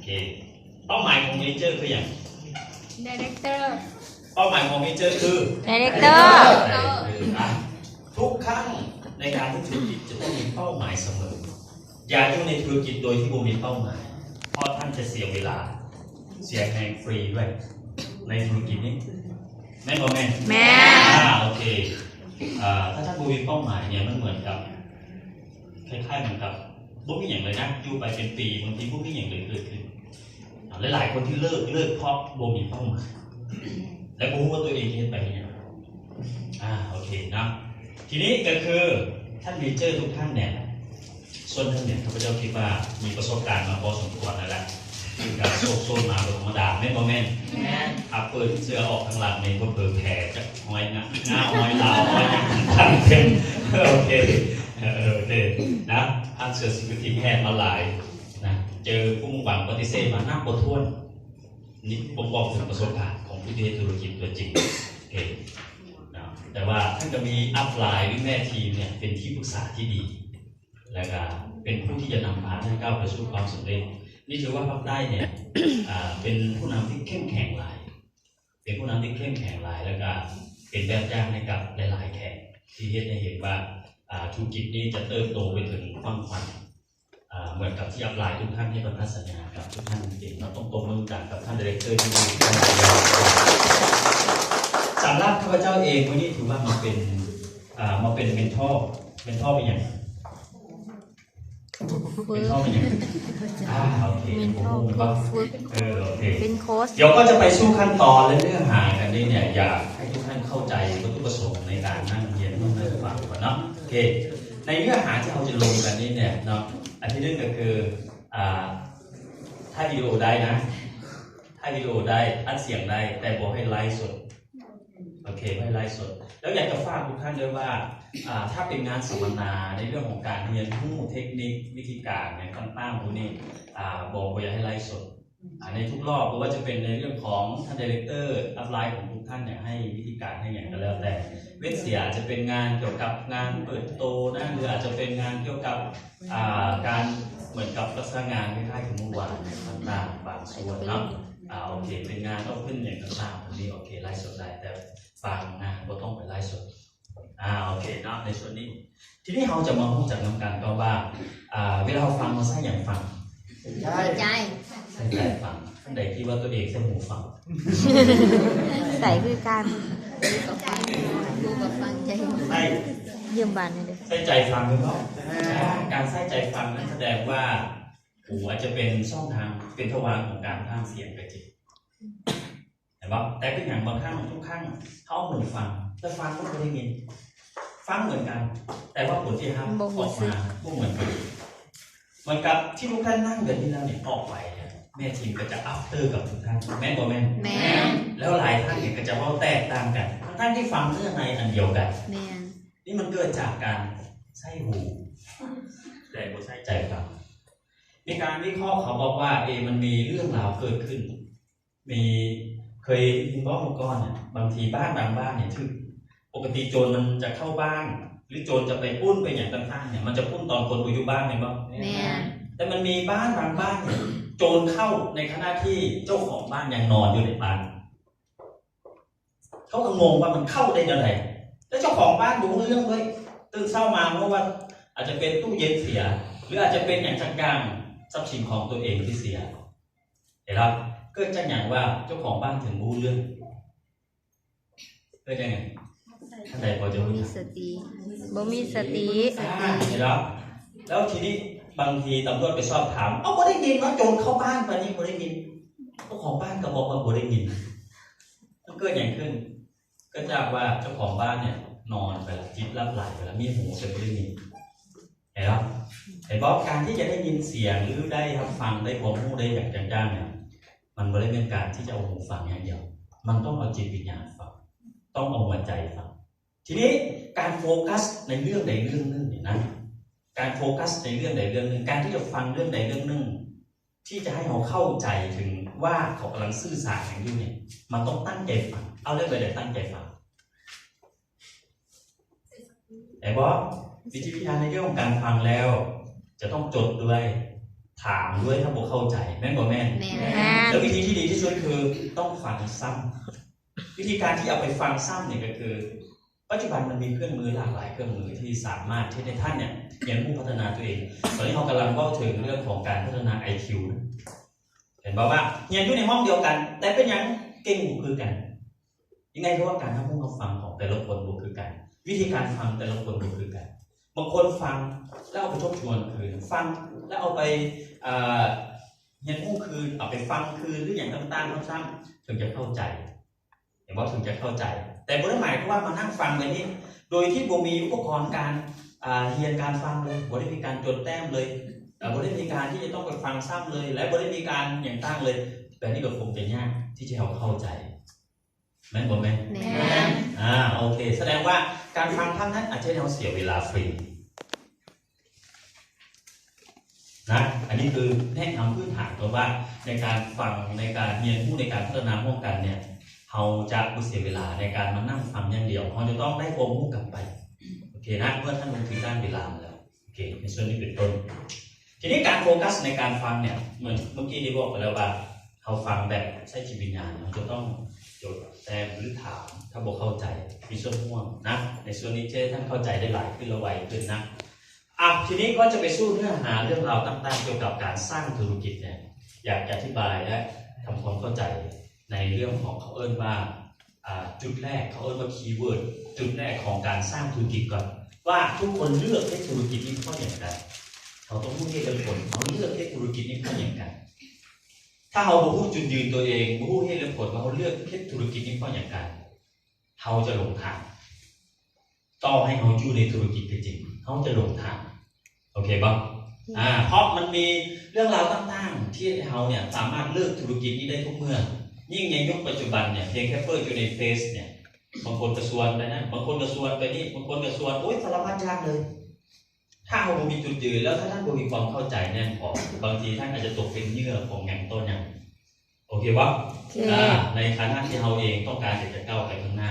ເຄ ເປົ້າໝາຍຂອງເມເຈີຄືຫຍັງ? Director ເປົ້າໝາຍຂອງເມເຈີຄື Director ເອີ ອ່ະ ທຸກຄັ້ງໃນການເຮັດທຸລະກິດຈະຕ້ອງມີເປົ້າໝາຍສະເໝີ. ຢ່າຢູ່ໃນທຸລະກິດໂດຍທີ່ບໍ່ມີເປົ້າໝາຍ ເພາະທ່ານຈະເສຍເວລາ ເສຍແຮງຟຣີດ້ວຍ ໃນທຸລະກິດນີ້ ແມ່ນບໍ່ແມ່ນ? ແມ່ນ ອ່າ ໂອເຄ ອ່າ ຖ້າທ່ານບໍ່ມີເປົ້າໝາຍເນຍ ມັນເໝືອນກັບ ຄ້າຍໆ ເໝືອນກັບບໍ່ມີຫຍັງເລີຍນະ ຢູ່ໄປເປັນປີ ບາງທີບໍ່ມີຫຍັງເລີຍເກີດຂຶ້ນ. ອ່າ ຫຼາຍໆ ຄົນທີ່ເລີກ ເລີກເພາະບໍ່ມີເປົ້າໝາຍ ແລະ ບໍ່ຮູ້ວ່າຕົວເອງຈະເຮັດໄປເຮັດຫຍັງ. ອ່າ ໂອເຄເນາະ ທີນີ້ກໍຄືທ່ານເມເຈີທຸກທ່ານເນຍ ສ່ວນໜຶ່ງເນຍ ຂ້າພະເຈົ້າຄິດວ່າມີປະສົບການມາພໍສົມຄວນແລ້ວລະ ຄືການໂຊກໂຊນມາບໍ່ທຳມະດາ ແມ່ນບໍ່ແມ່ນ? ແມ່ນ ຖ້າເປີດເສື້ອອອກທາງຫຼັງນີ້ ເຜີໆ ແຜຈະຮອຍງາ ງາຮອຍລາວ ຮອຍຫຍັງຕ່າງໆ ເຕັມ. ໂອເຄ ເອີ ໂອເຄນະ ຜ່ານເສື້ອຊີວິດທີ່ແພດມາຫຼາຍນະ ເຈີຜູ້ມຸງຫວັງປະຕິເສດມານັບບໍ່ຖ້ວນ. ນີ້ບົ່ງບອກເຖິງປະສົບການຂອງຜູ້ທີ່ເຮັດທຸລະກິດຕົວຈິງ. ໂອເຄນະ ແຕ່ວ່າທ່ານກໍມີອັບລາຍ ຫຼື ແມ່ທີມເນຍ ເປັນທີ່ປຶກສາທີ່ດີ ແລ້ວກໍເປັນຜູ້ທີ່ຈະນຳພາທ່ານກ້າວໄປສູ່ຄວາມສຳເລັດ. ນີ້ຖືວ່າພາກໃຕ້ເນຍ ອ່າ ເປັນຜູ້ນຳທີ່ເຂັ້ມແຂງຫຼາຍ ເປັນຜູ້ນຳທີ່ເຂັ້ມແຂງຫຼາຍ ແລ້ວກໍເປັນແບບຢ່າງໃຫ້ກັບຫຼາຍໆແຂກ ທີ່ເຮັດໃຫ້ເຫັນວ່າ ອ່າ ທຸລະກິດນີ້ຈະເຕີບໂຕໄປເຖິງຝັ່ງຝັນ ອ່າ ເໝືອນກັບທີ່ອັບລາຍທຸກທ່ານເຮັດພັນທະສັນຍາກັບທຸກທ່ານເອງເນາະ. ຕ້ອງຕົບມືກັນກັບທ່ານ director ທີ່ດີ. ສຳລັບຂ້າພະເຈົ້າເອງ ມື້ນີ້ຖືວ່າມາເປັນ ອ່າ ມາເປັນ mentor mentor ເປັນຫຍັງ? ເປັນ mentor ເປັນຫຍັງ? ອ່າ ໂອເຄ mentor ຜູ້ຝຶກ ເອີ ໂອເຄ ເປັນໂຄດ ດຽວກໍຈະໄປສູ່ຂັ້ນຕອນ ແລະ ເນື້ອຫາກັນນີ້ເນຍ ຢາກໃຫ້ທຸກທ່ານເຂົ້າໃຈວັດຖຸປະສົງໃນການນັ່ງຮຽນ ນັ່ງຟັງກ່ອນເນາະ. ໂອເຄ ໃນເນື້ອຫາທີ່ເຮົາຈະລົງກັນນີ້ເນຍເນາະ ອັນທີໜຶ່ງກໍຄື ອ່າ ຖ່າຍວິດີໂອໄດ້ນະ ຖ່າຍວິດີໂອໄດ້ ອັດສຽງໄດ້ ແຕ່ບໍ່ໃຫ້ໄລຟ໌ສົດ. ໂອເຄ ບໍ່ໃຫ້ໄລຟ໌ສົດ. ແລ້ວຢາກຈະຝາກທຸກທ່ານດ້ວຍວ່າ ອ່າ ຖ້າເປັນງານສຳມະນາໃນເລື່ອງຂອງການຮຽນຮູ້ເທັກນິກ ວິທີການຫຍັງຕ່າງໆ ພວກນີ້ ອ່າ ບໍ່ ບໍ່ຢາກໃຫ້ໄລຟ໌ສົດ. ອ່າ ໃນທຸກຮອບ ບໍ່ວ່າຈະເປັນໃນເລື່ອງຂອງທ່ານ director ອັບລາຍຂອງທຸກທ່ານ ຢາກໃຫ້ວິທີການໃຫ້ຫຍັງກໍແລ້ວແຕ່ ເວັ້ນເສຍອາດຈະເປັນງານກ່ຽວກັບງານເປີດໂຕນະ ຫຼືອາດຈະເປັນງານກ່ຽວກັບ ອ່າ ການເໝືອນກັບລັກສະນະງານຄ້າຍໆຄືມື້ວານຕ່າງໆ ບາງສ່ວນເນາະ. ອ່າ ໂອເຄ ເປັນງານ open ຫຍັງຕ່າງໆ ພວກນີ້ ໂອເຄ ໄລຟ໌ສົດໄດ້ ແຕ່ບາງງານບໍ່ຕ້ອງໄປໄລຟ໌ສົດ. ອ່າ ໂອເຄເນາະ ໃນສ່ວນນີ້. ທີນີ້ເຮົາຈະມາຮູ້ຈັກນຳກັນກ່ອນວ່າ ອ່າ ເວລາເຮົາຟັງ ເຮົາໃຊ້ຫຍັງຟັງ? ໃຊ້ໃຈ ໃຊ້ໃຈຟັງ. ທ່ານໃດຄິດວ່າຕົວເອງໃຊ້ຫູຟັງ? ໃຊ້ຄືກັນ ໃຊ້ ຢືມບາດນີ້ເດີ້ ໃຊ້ໃຈຟັງແມ່ນບໍ່? ອ່າ ການໃຊ້ໃຈຟັງນັ້ນສະແດງວ່າ ຫູອາດຈະເປັນຊ່ອງທາງ ເປັນທະຫວ່າງຂອງການຜ່ານສຽງກໍຈິງ ເຫັນບໍ່? ແຕ່ເປັນຫຍັງບາງຄັ້ງ ທຸກຄັ້ງເຮົາເອົາຫູຟັງ ແຕ່ຟັງກໍບໍ່ໄດ້ຍິນ? ຟັງເໝືອນກັນ ແຕ່ວ່າຜົນທີ່ຮັບອອກມາບໍ່ເໝືອນກັນ. ເໝືອນກັບທີ່ທຸກທ່ານນັ່ງແບບນີ້ແລ້ວນີ້ ອອກໄປເນຍ ແມ່ທີມກໍຈະ after ກັບທຸກທ່ານ ແມ່ນບໍ່ແມ່ນ? ແມ່ນ. ແລ້ວຫຼາຍທ່ານນີ້ກໍຈະເວົ້າແຕກຕ່າງກັນ ທັງໆທີ່ຟັງເນື້ອໃນອັນດຽວກັນ. ແມ່ນ. ນີ້ມັນເກີດຈາກການໃຊ້ຫູ ແຕ່ບໍ່ໃຊ້ໃຈຟັງ. ມີການວິເຄາະ ເຂົາບອກວ່າ ເອ ມັນມີເລື່ອງລາວເກີດຂຶ້ນ ມີ ເຄີຍເຫັນບໍ່ເມື່ອກ່ອນນະ ບາງທີບ້ານບາງບ້ານນີ້ຖືກ ປົກກະຕິໂຈນມັນຈະເຂົ້າບ້ານ ຫຼື ໂຈນຈະໄປປຸ້ນໄປຫຍັງຕ່າງໆນີ້ ມັນຈະປຸ້ນຕອນຄົນບໍ່ຢູ່ບ້ານແມ່ນບໍ່? ແມ່ນ. ແຕ່ມັນມີບ້ານບາງບ້ານນີ້ ໂຈນເຂົ້າໃນຂະນະທີ່ເຈົ້າຂອງບ້ານຍັງນອນຢູ່ໃນບ້ານ. ເຂົາກໍງົງວ່າມັນເຂົ້າໄດ້ແນວໃດ ແລ້ວເຈົ້າຂອງບ້ານບໍ່ຮູ້ເລື່ອງດ້ວຍ. ຕື່ນເຊົ້າມາເພາະວ່າອາດຈະເປັນຕູ້ເຢັນເສຍ ຫຼື ອາດຈະເປັນຫຍັງສັກຢ່າງ ຊັບສິນຂອງຕົວເອງທີ່ເສຍ. ເຫັນບໍ່? ເກີດຈາກຫຍັງວ່າເຈົ້າຂອງບ້ານເຖິງບໍ່ຮູ້ເລື່ອງ? ເກີດຈາກຫຍັງ? ທ່ານໃດພໍຈະຮູ້ຈັກ? ບໍ່ມີສະຕິ ບໍ່ມີສະຕິ. ອ່າ ເຫັນບໍ່? ແລ້ວທີນີ້ບາງທີຕຳຫຼວດໄປສອບຖາມ ເອົາ ບໍ່ໄດ້ຍິນວ່າໂຈນເຂົ້າບ້ານປານນີ້ ບໍ່ໄດ້ຍິນ. ເຈົ້າຂອງບ້ານກໍບອກວ່າບໍ່ໄດ້ຍິນ. ມັນເກີດຫຍັງຂຶ້ນ? ເກີດຈາກວ່າເຈົ້າຂອງບ້ານເນຍນອນໄປລະ ຈິບຫຼັບໄຫຼໄປລະ ມີຫູແຕ່ບໍ່ໄດ້ຍິນ. ເຫັນບໍ່? ເຫັນບໍ່? ການທີ່ຈະໄດ້ຍິນສຽງ ຫຼື ໄດ້ຮັບຟັງ ໄດ້ຄວາມຮູ້ ໄດ້ຫຍັງຕ່າງໆເນຍ ມັນບໍ່ໄດ້ແມ່ນການທີ່ຈະເອົາຫູຟັງຢ່າງດຽວ ມັນຕ້ອງເອົາຈິດວິນຍານຟັງ ຕ້ອງເອົາຫົວໃຈຟັງ. ທີນີ້ການໂຟກັສໃນເລື່ອງໃດເລື່ອງໜຶ່ງນີ້ນະ ການໂຟກັສໃນເລື່ອງໃດເລື່ອງໜຶ່ງ ການທີ່ຈະຟັງເລື່ອງໃດເລື່ອງໜຶ່ງ ທີ່ຈະໃຫ້ເຮົາເຂົ້າໃຈເຖິງວ່າເຂົາກຳລັງສື່ສານຫຍັງຢູ່ນີ້ ມັນຕ້ອງຕັ້ງໃຈຟັງ. ເອົາເລື່ອງໃດຕັ້ງໃຈຟັງ? ເຫັນບໍ່? ວິທີພິຈາລະນາໃນເລື່ອງຂອງການຟັງແລ້ວ ຈະຕ້ອງຈົດດ້ວຍ ຖາມດ້ວຍ ຖ້າບໍ່ເຂົ້າໃຈ ແມ່ນບໍ່ແມ່ນ? ແມ່ນ. ແລ້ວວິທີທີ່ດີທີ່ສຸດຄືຕ້ອງຟັງຊ້ຳ. ວິທີການທີ່ເອົາໄປຟັງຊ້ຳນີ້ກໍຄື ປັດຈຸບັນມັນມີເຄື່ອງມືຫຼາກຫຼາຍເຄື່ອງມືທີ່ສາມາດເຮັດໃຫ້ທ່ານເນຍຮຽນຮູ້ພັດທະນາຕົວເອງ. ຕອນນີ້ເຮົາກຳລັງເວົ້າເຖິງເລື່ອງຂອງການພັດທະນາໄອຄິວນະ. ເຫັນບໍ່ວ່າຮຽນຢູ່ໃນຫ້ອງດຽວກັນ ແຕ່ເປັນຫຍັງເກັ່ງບໍ່ຄືກັນ? ຍັງໄງ ເພາະວ່າການຮັບຮູ້ຮັບຟັງຂອງແຕ່ລະຄົນບໍ່ຄືກັນ, ວິທີການຟັງແຕ່ລະຄົນບໍ່ຄືກັນ. ບາງຄົນຟັງແລ້ວເອົາໄປທົບທວນຄືນ, ຟັງແລ້ວເອົາໄປ ເອີ ຮຽນຮູ້ຄືນ, ເອົາໄປຟັງຄືນ ຫຼື ຫຍັງຕ່າງໆຊ້ຳໆ ເຖິງຈະເຂົ້າໃຈ. ເຫັນບໍ່? ເຖິງຈະເຂົ້າໃຈ. ແຕ່ບໍ່ໄດ້ໝາຍຄວາມວ່າມານັ່ງຟັງແບບນີ້ ໂດຍທີ່ບໍ່ມີອຸປະກອນການ ອ່າ ຮຽນການຟັງເລີຍ, ບໍ່ໄດ້ມີການຈົດແຕ້ມເລີຍ, ແລະ ບໍ່ໄດ້ມີການທີ່ຈະຕ້ອງໄປຟັງຊ້ຳເລີຍ ແລະ ບໍ່ໄດ້ມີການຫຍັງຕ່າງເລີຍ, ແບບນີ້ກໍຄົງຈະຍາກທີ່ຈະໃຫ້ເຮົາເຂົ້າໃຈ. ແມ່ນບໍ່ແມ່ນ? ແມ່ນ. ອ່າ ໂອເຄ. ສະແດງວ່າການຟັງຄັ້ງນັ້ນອາດຈະເຮັດໃຫ້ເຮົາເສຍເວລາຟຣີ. ນະ ອັນນີ້ຄືແນະນຳພື້ນຖານກ່ອນວ່າ ໃນການຟັງ ໃນການຮຽນຮູ້ ໃນການພັດທະນາຮ່ວມກັນເນຍ ເຮົາຈະບໍ່ເສຍເວລາໃນການມານັ່ງຟັງຢ່າງດຽວ, ເຮົາຈະຕ້ອງໄດ້ຄວາມຮູ້ກັບໄປ. ໂອເຄນະ ເມື່ອທ່ານລົງທຶນດ້ານເວລາມາແລ້ວ. ໂອເຄ ໃນສ່ວນນີ້ເປັນຕົ້ນ. ທີນີ້ການໂຟກັສໃນການຟັງເນຍ ເໝືອນເມື່ອກີ້ໄດ້ບອກໄປແລ້ວວ່າ ເຮົາຟັງແບບໃຊ້ຈິດວິນຍານ, ເຮົາຈະຕ້ອງຈົດແຕ້ມ ຫຼື ຖາມ ຖ້າບໍ່ເຂົ້າໃຈ ມີສ່ວນຮ່ວມນະ. ໃນສ່ວນນີ້ຈະເຮັດໃຫ້ທ່ານເຂົ້າໃຈໄດ້ຫຼາຍຂຶ້ນ ແລະ ໄວຂຶ້ນນະ. ອ່ະ ທີນີ້ກໍຈະໄປສູ່ເນື້ອຫາເລື່ອງລາວຕ່າງໆ ກ່ຽວກັບການສ້າງທຸລະກິດເນຍ ຢາກຈະອະທິບາຍ ແລະ ທຳຄວາມເຂົ້າໃຈໃນເລື່ອງຂອງ ເຂົາເອີ້ນວ່າ ອ່າ ຈຸດແລກ ເຂົາເອີ້ນວ່າຄີເວີດ ຈຸດແລກຂອງການສ້າງທຸລະກິດກ່ອນ ວ່າທຸກຄົນເລືອກເຮັດທຸລະກິດນີ້ເພາະຫຍັງກັນ? ເຮົາຕ້ອງຮູ້ເຫດແລະຜົນ ເຮົາເລືອກເຮັດທຸລະກິດນີ້ເພາະຫຍັງກັນ? ຖ້າເຮົາບໍ່ຮູ້ຈຸດຢືນຕົວເອງ ບໍ່ຮູ້ເຫດແລະຜົນວ່າເຮົາເລືອກເຮັດທຸລະກິດນີ້ເພາະຫຍັງກັນ? ເຮົາຈະຫຼົງທາງ. ຕໍ່ໃຫ້ເຮົາຢູ່ໃນທຸລະກິດກໍຈິງ ເຮົາຈະຫຼົງທາງ. ໂອເຄບໍ່? ອືມ ອ່າ ເພາະມັນມີເລື່ອງລາວຕ່າງໆ ທີ່ເຮົາເນຍສາມາດເລີກທຸລະກິດນີ້ໄດ້ທຸກເມື່ອ. ຍິ່ງໃນຍຸກປັດຈຸບັນເນຍ ພຽງແຄ່ເປີດຢູ່ໃນເຟສເນຍ ບາງຄົນກໍຊວນໄປນັ້ນ ບາງຄົນກໍຊວນໄປນີ້ ບາງຄົນກໍຊວນ ໂອ້ຍ ສາລະພັດຢ່າງເລີຍ. ຖ້າເຮົາບໍ່ມີຈຸດຢືນ ແລ້ວຖ້າທ່ານບໍ່ມີຄວາມເຂົ້າໃຈແໜ້ນພໍ ບາງທີທ່ານອາດຈະຕົກເປັນເຫຍື່ອຂອງຫຍັງຕໍ່ຫຍັງ. ໂອເຄບໍ່? ໂອເຄ ອ່າ ໃນຂະນະທີ່ເຮົາເອງຕ້ອງການຢາກຈະກ້າວໄປຂ້າງໜ້າ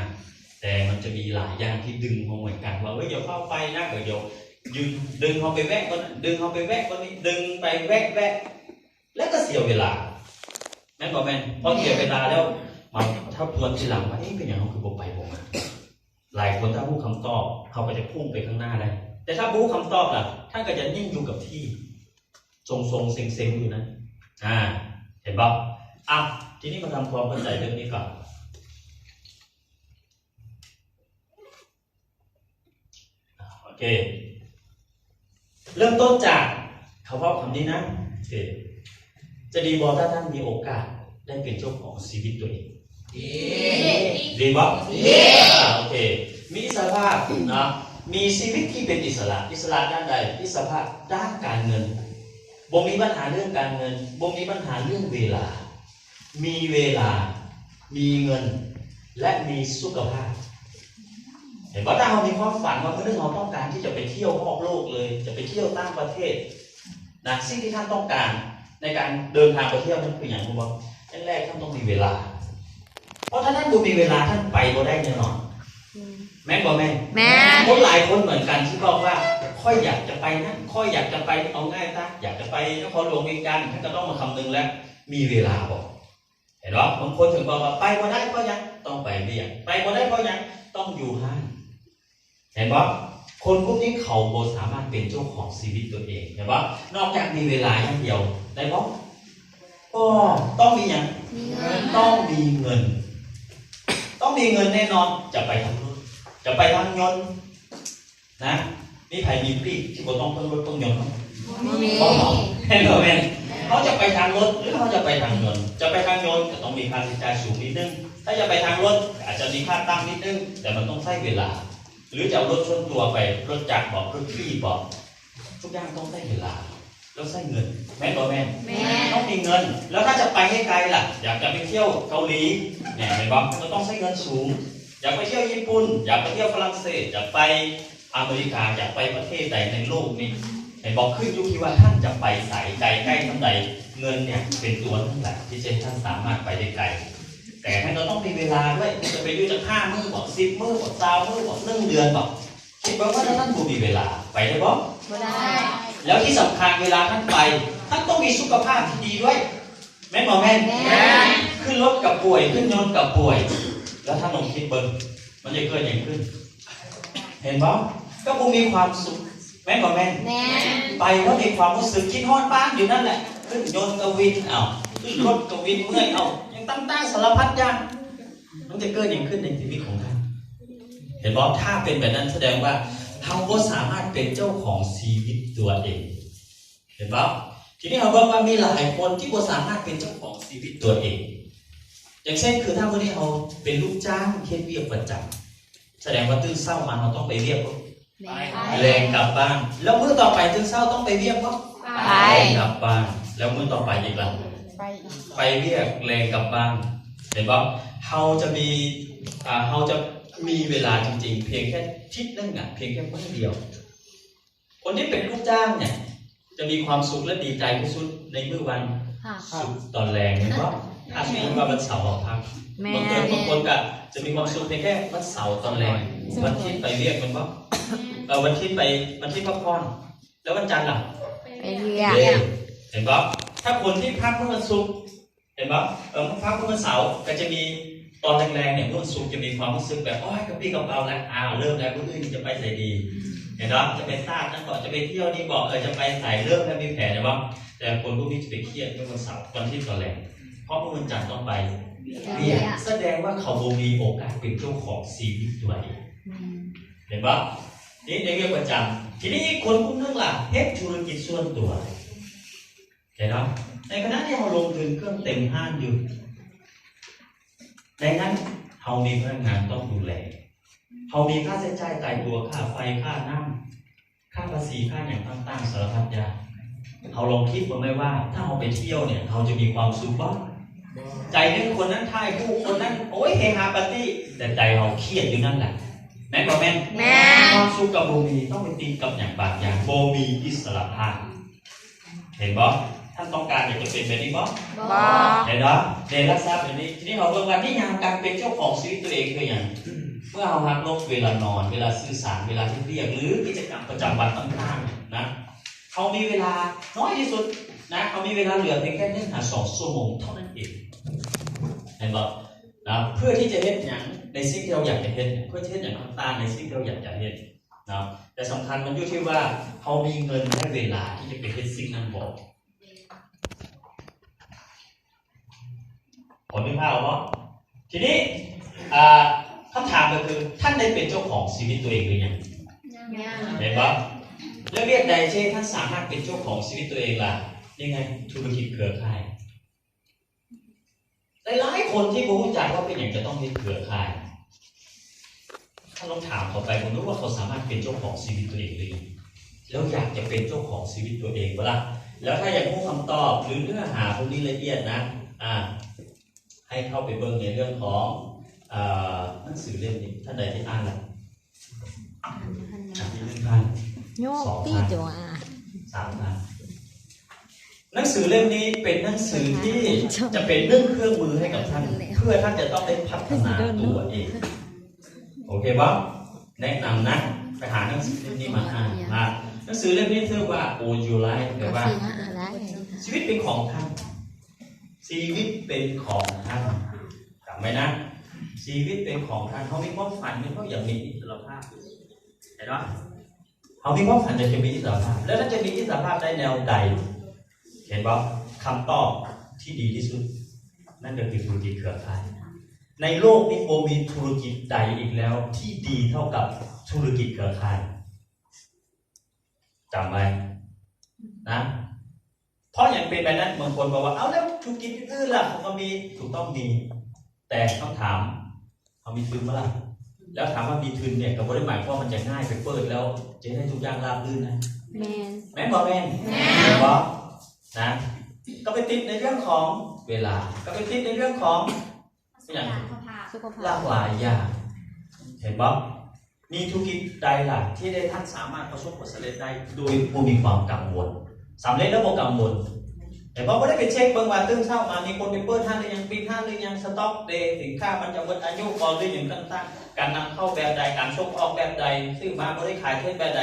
ແຕ່ມັນຈະມີຫຼາຍຢ່າງທີ່ດຶງເຮົາເໝືອນກັນ ວ່າ ເອີຍ ຢ່າຟ້າວໄປນະ ເອີ ດຽວດຶງ ດຶງເຮົາໄປແວະບ່ອນນັ້ນ ດຶງເຮົາໄປແວະບ່ອນນີ້ ດຶງໄປແວະໆ ແລ້ວກໍເສຍເວລາ ແມ່ນບໍ່ແມ່ນ? ພໍເສຍເວລາແລ້ວ ມາທົບທວນທີຫຼັງວ່າ ເອີ ເປັນຫຍັງເຮົາຄືບໍ່ໄປບໍ່ມາ? ຫຼາຍຄົນຖ້າຮູ້ຄຳຕອບ ເຂົາກໍຈະພຸ່ງໄປຂ້າງໜ້າໄດ້ ແຕ່ຖ້າບໍ່ຮູ້ຄຳຕອບລະ ທ່ານກໍຈະນິ່ງຢູ່ກັບທີ່ ຊົງໆເຊັງໆຢູ່ນັ້ນ. ອ່າ ເຫັນບໍ່? ອ່ະ ທີນີ້ມາທຳຄວາມເຂົ້າໃຈເລື່ອງນີ້ກ່ອນ. ໂອເຄ ເລີ່ມຕົ້ນຈາກເຂົາເວົ້າຄຳນີ້ນະ. ໂອເຄ ຈະດີບໍ່ຖ້າທ່ານມີໂອກາດໄດ້ເປັນເຈົ້າຂອງຊີວິດຕົວເອງ? ດີ. ດີບໍ່? ດີ. ອ່າ ໂອເຄ ມີອິດສະຫຼະພາບເນາະ ມີຊີວິດທີ່ເປັນອິດສະຫຼະ. ອິດສະຫຼະດ້ານໃດ? ອິດສະຫຼະດ້ານການເງິນ. ບໍ່ມີບັນຫາເລື່ອງການເງິນ, ບໍ່ມີບັນຫາເລື່ອງເວລາ, ມີເວລາ, ມີເງິນ ແລະ ມີສຸຂະພາບ. ເຫັນບໍ່? ຖ້າເຮົາມີຄວາມຝັນວ່າມື້ໜຶ່ງເຮົາຕ້ອງການທີ່ຈະໄປທ່ຽວຮອບໂລກເລີຍ, ຈະໄປທ່ຽວຕ່າງປະເທດນະ, ສິ່ງທີ່ທ່ານຕ້ອງການໃນການເດີນທາງໄປທ່ຽວນັ້ນຄືຫຍັງຮູ້ບໍ່? ຢ່າງແລກທ່ານຕ້ອງມີເວລາ. ເພາະຖ້າທ່ານບໍ່ມີເວລາ ທ່ານໄປບໍ່ໄດ້ແນ່ນອນ. ອືມ ແມ່ນບໍ່ແມ່ນ? ແມ່ນ. ຄົນຫຼາຍຄົນເໝືອນກັນທີ່ບອກວ່າ ຂ້ອຍຢາກຈະໄປນັ້ນ ຂ້ອຍຢາກຈະໄປ ເອົາງ່າຍຊະ ຢາກຈະໄປນະຄອນຫຼວງວຽງຈັນ ທ່ານກໍຕ້ອງມາຄຳນຶງແລ້ວ ມີເວລາບໍ່? ເຫັນບໍ່? ບາງຄົນເຖິງບອກວ່າ ໄປບໍ່ໄດ້ເພາະຫຍັງ? ຕ້ອງໄປວຽກ. ໄປບໍ່ໄດ້ເພາະຫຍັງ? ຕ້ອງຢູ່ຮ້ານ. ເຫັນບໍ່? ຄົນພວກນີ້ເຂົາບໍ່ສາມາດເປັນເຈົ້າຂອງຊີວິດຕົວເອງ. ເຫັນບໍ່? ນອກຈາກມີເວລາຢ່າງດຽວໄດ້ບໍ່? ກໍຕ້ອງມີຫຍັງ? ມີເງິນ. ຕ້ອງມີເງິນ. ຕ້ອງມີເງິນແນ່ນອນ. ຈະໄປທາງລົດ ຈະໄປທາງຍົນນະ? ມີໃຜມີປລີກທີ່ບໍ່ຕ້ອງເບິ່ງລົດເບິ່ງຍົນ? ບໍ່ມີ. ບໍ່. ແມ່ນບໍ່ແມ່ນ? ເຮົາຈະໄປທາງລົດ ຫຼື ເຮົາຈະໄປທາງຍົນ? ຈະໄປທາງຍົນກໍຕ້ອງມີຄ່າໃຊ້ຈ່າຍສູງນິດໜຶ່ງ. ຖ້າຈະໄປທາງລົດ ອາດຈະມີຄ່າຕ່ຳນິດໜຶ່ງ ແຕ່ມັນຕ້ອງໃຊ້ເວລາ. ຫຼື ຈະເອົາລົດສ່ວນຕົວໄປ ລົດຈັກບໍ ລົດຂີ່ບໍ ທຸກຢ່າງຕ້ອງໃຊ້ເວລາ ແລ້ວໃຊ້ເງິນ. ແມ່ນບໍ່ແມ່ນ? ແມ່ນ. ຕ້ອງມີເງິນ. ແລ້ວຖ້າຈະໄປໃຫ້ໄກລະ? ຢາກຈະໄປທ່ຽວເກົາຫຼີ ແມ່ນບໍ່? ກໍຕ້ອງໃຊ້ເງິນສູງ. ຢາກໄປທ່ຽວຍີ່ປຸ່ນ ຢາກໄປທ່ຽວຝຣັ່ງເສດ ຢາກໄປອາເມລິກາ ຢາກໄປປະເທດໃດໃນໂລກນີ້ ເຫັນບໍ່? ຂຶ້ນຢູ່ທີ່ວ່າທ່ານຈະໄປໃສ ໄກໃກ້ສ່ຳໃດ. ເງິນເນຍເປັນຕົວນັ້ນແຫຼະທີ່ຈະໃຫ້ທ່ານສາມາດໄປໄດ້ໄກ. ແຕ່ທ່ານກໍຕ້ອງມີເວລາດ້ວຍ. ຈະໄປຢູ່ຈັກຫ້າມື້ບໍ ສິບມື້ບໍ ຊາວມື້ບໍ ໜຶ່ງເດືອນບໍ? ຄິດເບິ່ງວ່າຖ້າທ່ານບໍ່ມີເວລາ ໄປໄດ້ບໍ່? ບໍ່ໄດ້. ແລ້ວທີ່ສຳຄັນ ເວລາທ່ານໄປ ທ່านต้องมีสุขภาพที่ดีด้วย แม่นบ่แม่น? แม่น ขึ้นรถก็ป่วย ขึ้นยนต์ก็ป่วย แล้วท่านลองคิดเบิ่ง มันจะเกิดหยังขึ้น เห็นบ่? ก็บ่มีความสุข แม่นบ่แม่น? แม่น ไปแล้วมีความรู้สึกคิดฮอดบ้านอยู่นั่นแหละ ขึ้นยนต์ก็วิน เอ้า ขึ้นรถก็วิน เมื่อย เอ้า ยังต่างๆ สารพัดอย่าง มันจะเกิดหยังขึ้นในชีวิตของท่าน เห็นบ่? ถ้าเป็นแบบนั้นแสดงว่าเราบ่สามารถเป็นเจ้าของชีวิตตัวเอง เห็นบ่? ทีนี้เราเบิ่งว่ามีหลายคนที่บ่สามารถเป็นเจ้าของชีวิตตัวเอง อย่างเช่น คือถ้ามื้อนี้เราเป็นลูกจ้างเฮ็ดเวียกประจำ แสดงว่าตื่นเช้ามาเราต้องไปเวียกบ่? แม่น แลงกลับบ้าน แล้วมื้อต่อไปตื่นเช้าต้องไปเวียกบ่? ไป แลงกลับบ้าน แล้วมื้อต่อไปอีกล่ะ? ไปอีก ไปเวียก แลงกลับบ้าน เห็นบ่? เราจะมี อ่า เราจะมีเวลาจริงๆ เพียงแค่อาทิตย์หนึ่งอะ เพียงแค่มื้อเดียว คนที่เป็นลูกจ้างเนี่ย จะมีความสุขและดีใจที่สุดในมื้อวัน ค่ะ ศุกร์ตอนแลง แม่นบ่? ถ้าสมมุติว่าวันเสาร์เราพัก แม่น บางคน บางคนก็จะมีความสุขเพียงแค่วันเสาร์ตอนแลง วันอาทิตย์ไปเวียก แม่นบ่? เออ วันอาทิตย์ไป วันอาทิตย์พักผ่อน แล้ววันจันทร์ล่ะ? ไปเวียก เด้ เห็นบ่? ถ้าคนที่พักเมื่อวันศุกร์ เห็นบ่? เออ พักเมื่อวันเสาร์ก็จะมี ตอนแลงๆ เนี่ย มื้อวันศุกร์จะมีความรู้สึกแบบ โอ๊ย กระปรี้กระเปร่าแล้ว อ้าว เริ่มแล้ว มื้ออื่นจะไปไสดี เห็นบ่? จะไปตาดนั่นบ่ จะไปเที่ยวนี่บ่ เออ จะไปไส เริ่มแล้ว มีแผน เห็นบ่? แต่คนพวกนี้จะไปเครียดมื้อวันเสาร์ วันอาทิตย์ตอนแลง เพราะมื้อวันจันทร์ต้องไปเวียก แสดงว่าเขาบ่มีโอกาสเป็นเจ้าของชีวิตตัวเอง แม่น เห็นบ่? นี่ในเวียกประจำ ทีนี้อีกคนกลุ่มหนึ่งล่ะ เฮ็ดธุรกิจส่วนตัว เห็นบ่? ในขณะที่เราลงทุนเครื่องเต็มห้างอยู่ ในนั้นเรามีพนักงานต้องดูแล เรามีค่าใช้จ่ายตายตัว ค่าไฟ ค่าน้ำ ค่าภาษี ค่าหยังต่างๆ สารพัดอย่าง เราลองคิดเบิ่งไหมว่า ถ้าเราไปเที่ยวเนี่ย เราจะมีความสุขบ่? ใจหนึ่งคนนั้นถ่ายรูป คนนั้น โอ๊ย เฮฮาปาร์ตี้ แต่ใจเราเครียดอยู่นั่นแหละ แม่นบ่แม่น? แม่น ความสุขก็บ่มี ต้องไปติดกับหยังบางอย่าง บ่มีอิสรภาพ เห็นบ่? ท่านต้องการอยากจะเป็นแบบนี้บ่? บ่ เห็นบ่? ในลักษณะแบบนี้ ทีนี้เราเบิ่งว่านิยามการเป็นเจ้าของชีวิตตัวเองคือหยัง? เมื่อเราหักลบเวลานอน เวลาสื่อสาร เวลาเฮ็ดเวียก หรือกิจกรรมประจำวันต่างๆ นะ เรามีเวลาน้อยที่สุดนะ เรามีเวลาเหลือเพียงแค่หนึ่งหาสองชั่วโมงเท่านั้นเอง เห็นบ่? นะ เพื่อที่จะเฮ็ดหยังในสิ่งที่เราอยากจะเฮ็ด เพื่อจะเฮ็ดหยังต่างๆ ในสิ่งที่เราอยากจะเฮ็ด เนาะ แต่สำคัญมันอยู่ที่ว่าเรามีเงินและเวลาที่จะไปเฮ็ดสิ่งนั้นบ่ พอนึกภาพออกบ่? ทีนี้ อ่า คำถามก็คือ ท่านได้เป็นเจ้าของชีวิตตัวเองหรือยัง? ยัง เห็นบ่? แล้วเวียกใดที่ท่านสามารถเป็นเจ้าของชีวิตตัวเองล่ะ? นี่ไง ธุรกิจเครือข่าย หลายๆ คนที่บ่รู้จักว่าเป็นหยังจะต้องเฮ็ดเครือข่าย ท่านลองถามเขาไป บ่รู้ว่าเขาสามารถเป็นเจ้าของชีวิตตัวเองหรือยัง แล้วอยากจะเป็นเจ้าของชีวิตตัวเองบ่ล่ะ แล้วถ้าอยากรู้คำตอบหรือเนื้อหาพวกนี้ละเอียดนะ อ่า ให้เข้าไปเบิ่งในเรื่องของ เอ่อ หนังสือเล่มนี้ ท่านใดที่อ่านแล้ว อ่ะ มีหนึ่งท่าน โยก สองท่าน ตี้จ๋ว สามท่าน หนังสือเล่มนี้เป็นหนังสือที่จะเป็นหนึ่งเครื่องมือให้กับท่าน เพื่อท่านจะต้องได้พัฒนาตัวเอง โอเคบ่? แนะนำนะ ไปหาหนังสือเล่มนี้มาอ่านนะ หนังสือเล่มนี้ชื่อว่า Own Your Life แปลว่า ชีวิตเป็นของท่าน ชีวิตเป็นของท่าน จำไว้นะ ชีวิตเป็นของท่าน เรามีความฝัน เราอยากมีอิสรภาพ เห็นบ่? เรามีความฝันอยากจะมีอิสรภาพ แล้วเราจะมีอิสรภาพได้แนวใด เห็นบ่? คำตอบที่ดีที่สุด นั่นก็คือธุรกิจเครือข่าย ในโลกนี้บ่มีธุรกิจใดอีกแล้วที่ดีเท่ากับธุรกิจเครือข่าย จำไว้นะ เพราะหยังเป็นแบบนั้น บางคนบอกว่า เอาแล้วธุรกิจอื่นๆ ล่ะ เขาก็มี ถูกต้องมี แต่คำถาม เขามีทุนบ่ล่ะ แล้วถามว่ามีทุนเนี่ย ก็บ่ได้หมายความว่ามันจะง่ายไปเปิดแล้วจะได้ทุกอย่างราบรื่นนะ แม่น แม่นบ่แม่น? แม่น แม่นบ่ นะ ก็ไปติดในเรื่องของเวลา ก็ไปติดในเรื่องของ อย่าง สุขภาพ หลากหลายอย่าง เห็นบ่? มีธุรกิจใดล่ะที่ได้ท่านสามารถประสบผลสำเร็จได้โดยบ่มีความกังวล สำเร็จแล้วบ่กังวล เห็นบ่? บ่ได้ไปเช็คเบิ่งว่าตื่นเช้ามามีคนไปเปิดร้านหรือยัง ปิดร้านหรือยัง stock day สินค้ามันจะหมดอายุบ่หรือหยังต่างๆ การนำเข้าแบบใด การส่งออกแบบใด ซื้อมาบ่ได้ขายเทรดแบบใด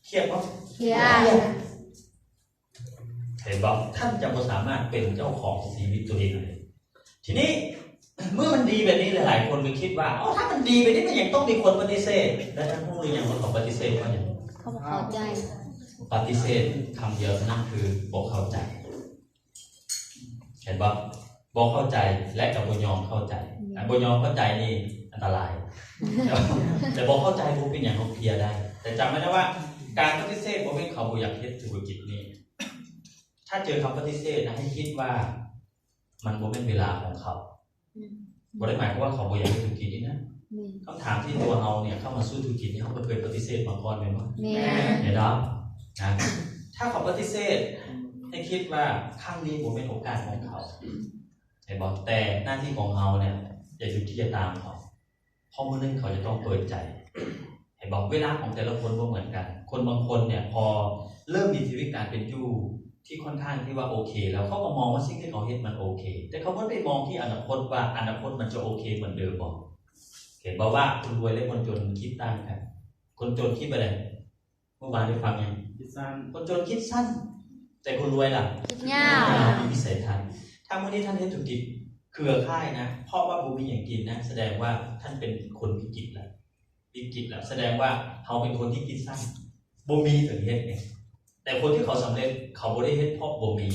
เครียดบ่? เครียด เครียด ເຫັນບໍ່? ທ່ານຈະບໍ່ສາມາດເປັນເຈົ້າຂອງຊີວິດຕົວເອງໄດ້. ທີນີ້ ເມື່ອມັນດີແບບນີ້ ຫຼາຍໆຄົນກໍຄິດວ່າ ເອົ້າ ຖ້າມັນດີແບບນີ້ ມັນຫຍັງຕ້ອງມີຄົນປະຕິເສດ? ແລະ ທ່ານຮູ້ຫຼືຍັງວ່າເຂົາປະຕິເສດເພາະຫຍັງ? ເຂົາບໍ່ເຂົ້າໃຈ. ປະຕິເສດຄຳດຽວເທົ່ານັ້ນ ຄືບໍ່ເຂົ້າໃຈ. ເຫັນບໍ່? ບໍ່ເຂົ້າໃຈ ແລະ ກໍບໍ່ຍອມເຂົ້າໃຈ. ແມ່ນ. ອັນບໍ່ຍອມເຂົ້າໃຈນີ້ອັນຕະລາຍ. ແຕ່ບໍ່ເຂົ້າໃຈບໍ່ເປັນຫຍັງ ເຮົາເພຍໄດ້. ແຕ່ຈຳໄວ້ນະວ່າ ການປະຕິເສດບໍ່ແມ່ນເຂົາບໍ່ຢາກເຮັດທຸລະກິດນີ້. ຖ້າເຈີຄຳປະຕິເສດນະ ໃຫ້ຄິດວ່າມັນບໍ່ແມ່ນເວລາຂອງເຂົາ. ອືມ. ບໍ່ໄດ້ໝາຍຄວາມວ່າເຂົາບໍ່ຢາກເຮັດທຸລະກິດນີ້ນະ. ແມ່ນ. ຄຳຖາມທີ່ຕົວເຮົາເນຍ ເຂົ້າມາສູ່ທຸລະກິດນີ້ ເຮົາບໍ່ເຄີຍປະຕິເສດມາກ່ອນແມ່ນບໍ່? ແມ່ນ. ເຫັນບໍ່? ນະ ຖ້າເຂົາປະຕິເສດ ໃຫ້ຄິດວ່າຄັ້ງນີ້ບໍ່ແມ່ນໂອກາດຂອງເຂົາ. ເຫັນບໍ່? ແຕ່ໜ້າທີ່ຂອງເຮົາເນຍ ຢ່າຢຸດທີ່ຈະຕາມເຂົາ. ເພາະມື້ໜຶ່ງເຂົາຈະຕ້ອງເປີດໃຈ. ເຫັນບໍ່? ເວລາຂອງແຕ່ລະຄົນບໍ່ເໝືອນກັນ. ຄົນບາງຄົນເນຍ ພໍເລີ່ມມີຊີວິດການເປັນຢູ່ທີ່ຄ່ອນຂ້າງທີ່ວ່າໂອເຄແລ້ວ ເຂົາກໍມອງວ່າສິ່ງທີ່ເຂົາເຮັດມັນໂອເຄ. ແຕ່ເຂົາບໍ່ໄດ້ມອງທີ່ອະນາຄົດວ່າອະນາຄົດມັນຈະໂອເຄເໝືອນເດີມບໍ່? ເຫັນບໍ່ວ່າຄົນລວຍ ແລະ ຄົນຈົນຄິດຕ່າງກັນ? ຄົນຈົນຄິດແບບໃດ? ເມື່ອວານໄດ້ຟັງຫຍັງ? ຄິດສັ້ນ. ຄົນຈົນຄິດສັ້ນ ແຕ່ຄົນລວຍລະ? ຄິດຍາວ. ຍາວ ມີວິໄສທັດ. ຖ້າມື້ນີ້ທ່ານເຮັດທຸລະກິດເຄືອຂ່າຍນະ ເພາະວ່າບໍ່ມີຫຍັງກິນນະ ສະແດງວ່າທ່ານເປັນຄົນວິກິດລະ. ວິກິດລະ ສະແດງວ່າເຮົາເປັນຄົນທີ່ຄິດສັ້ນ ບໍ່ມີເຖິງເຮັດໄງ. ແຕ່ຄົນທີ່ເຂົາສຳເລັດ ເຂົາບໍ່ໄດ້ເຮັດເພາະບໍ່ມີ.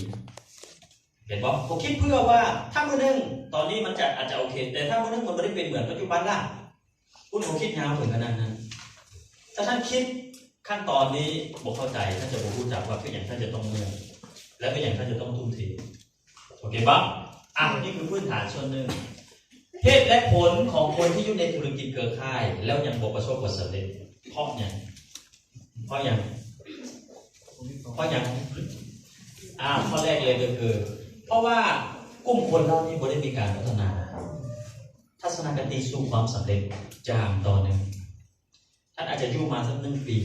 ເຫັນບໍ່? ເຂົາຄິດເພື່ອວ່າຖ້າມື້ໜຶ່ງ ຕອນນີ້ມັນຈະ ອາດຈະໂອເຄ ແຕ່ຖ້າມື້ໜຶ່ງມັນບໍ່ໄດ້ເປັນເໝືອນປັດຈຸບັນລະ? ຄຸນເຂົາຄິດຍາວເຖິງຂະໜາດນັ້ນ. ຖ້າທ່ານຄິດຂັ້ນຕອນນີ້ບໍ່ເຂົ້າໃຈ ທ່ານຈະບໍ່ຮູ້ຈັກວ່າເປັນຫຍັງທ່ານຈະຕ້ອງເມື່ອຍ ແລະ ເປັນຫຍັງທ່ານຈະຕ້ອງທຸ່ມເທ. ໂອເຄບໍ່? ອ່ະ ນີ້ຄືພື້ນຖານສ່ວນໜຶ່ງ. ເຫດ ແລະ ຜົນຂອງຄົນທີ່ຢູ່ໃນທຸລະກິດເຄືອຂ່າຍ ແລ້ວຍັງບໍ່ປະສົບຜົນສຳເລັດ ເພາະຫຍັງ? ເພາະຫຍັງ? ເພາະຫຍັງ? ອ່າ ຂໍ້ແລກເລີຍກໍຄື ເພາະວ່າກຸ່ມຄົນເຫຼົ່ານີ້ບໍ່ໄດ້ມີການພັດທະນາທັດສະນະຄະຕິສູ່ຄວາມສຳເລັດຢ່າງຕໍ່ເນື່ອງ. ທ່ານອາດຈະຢູ່ມາສັກໜຶ່ງປີ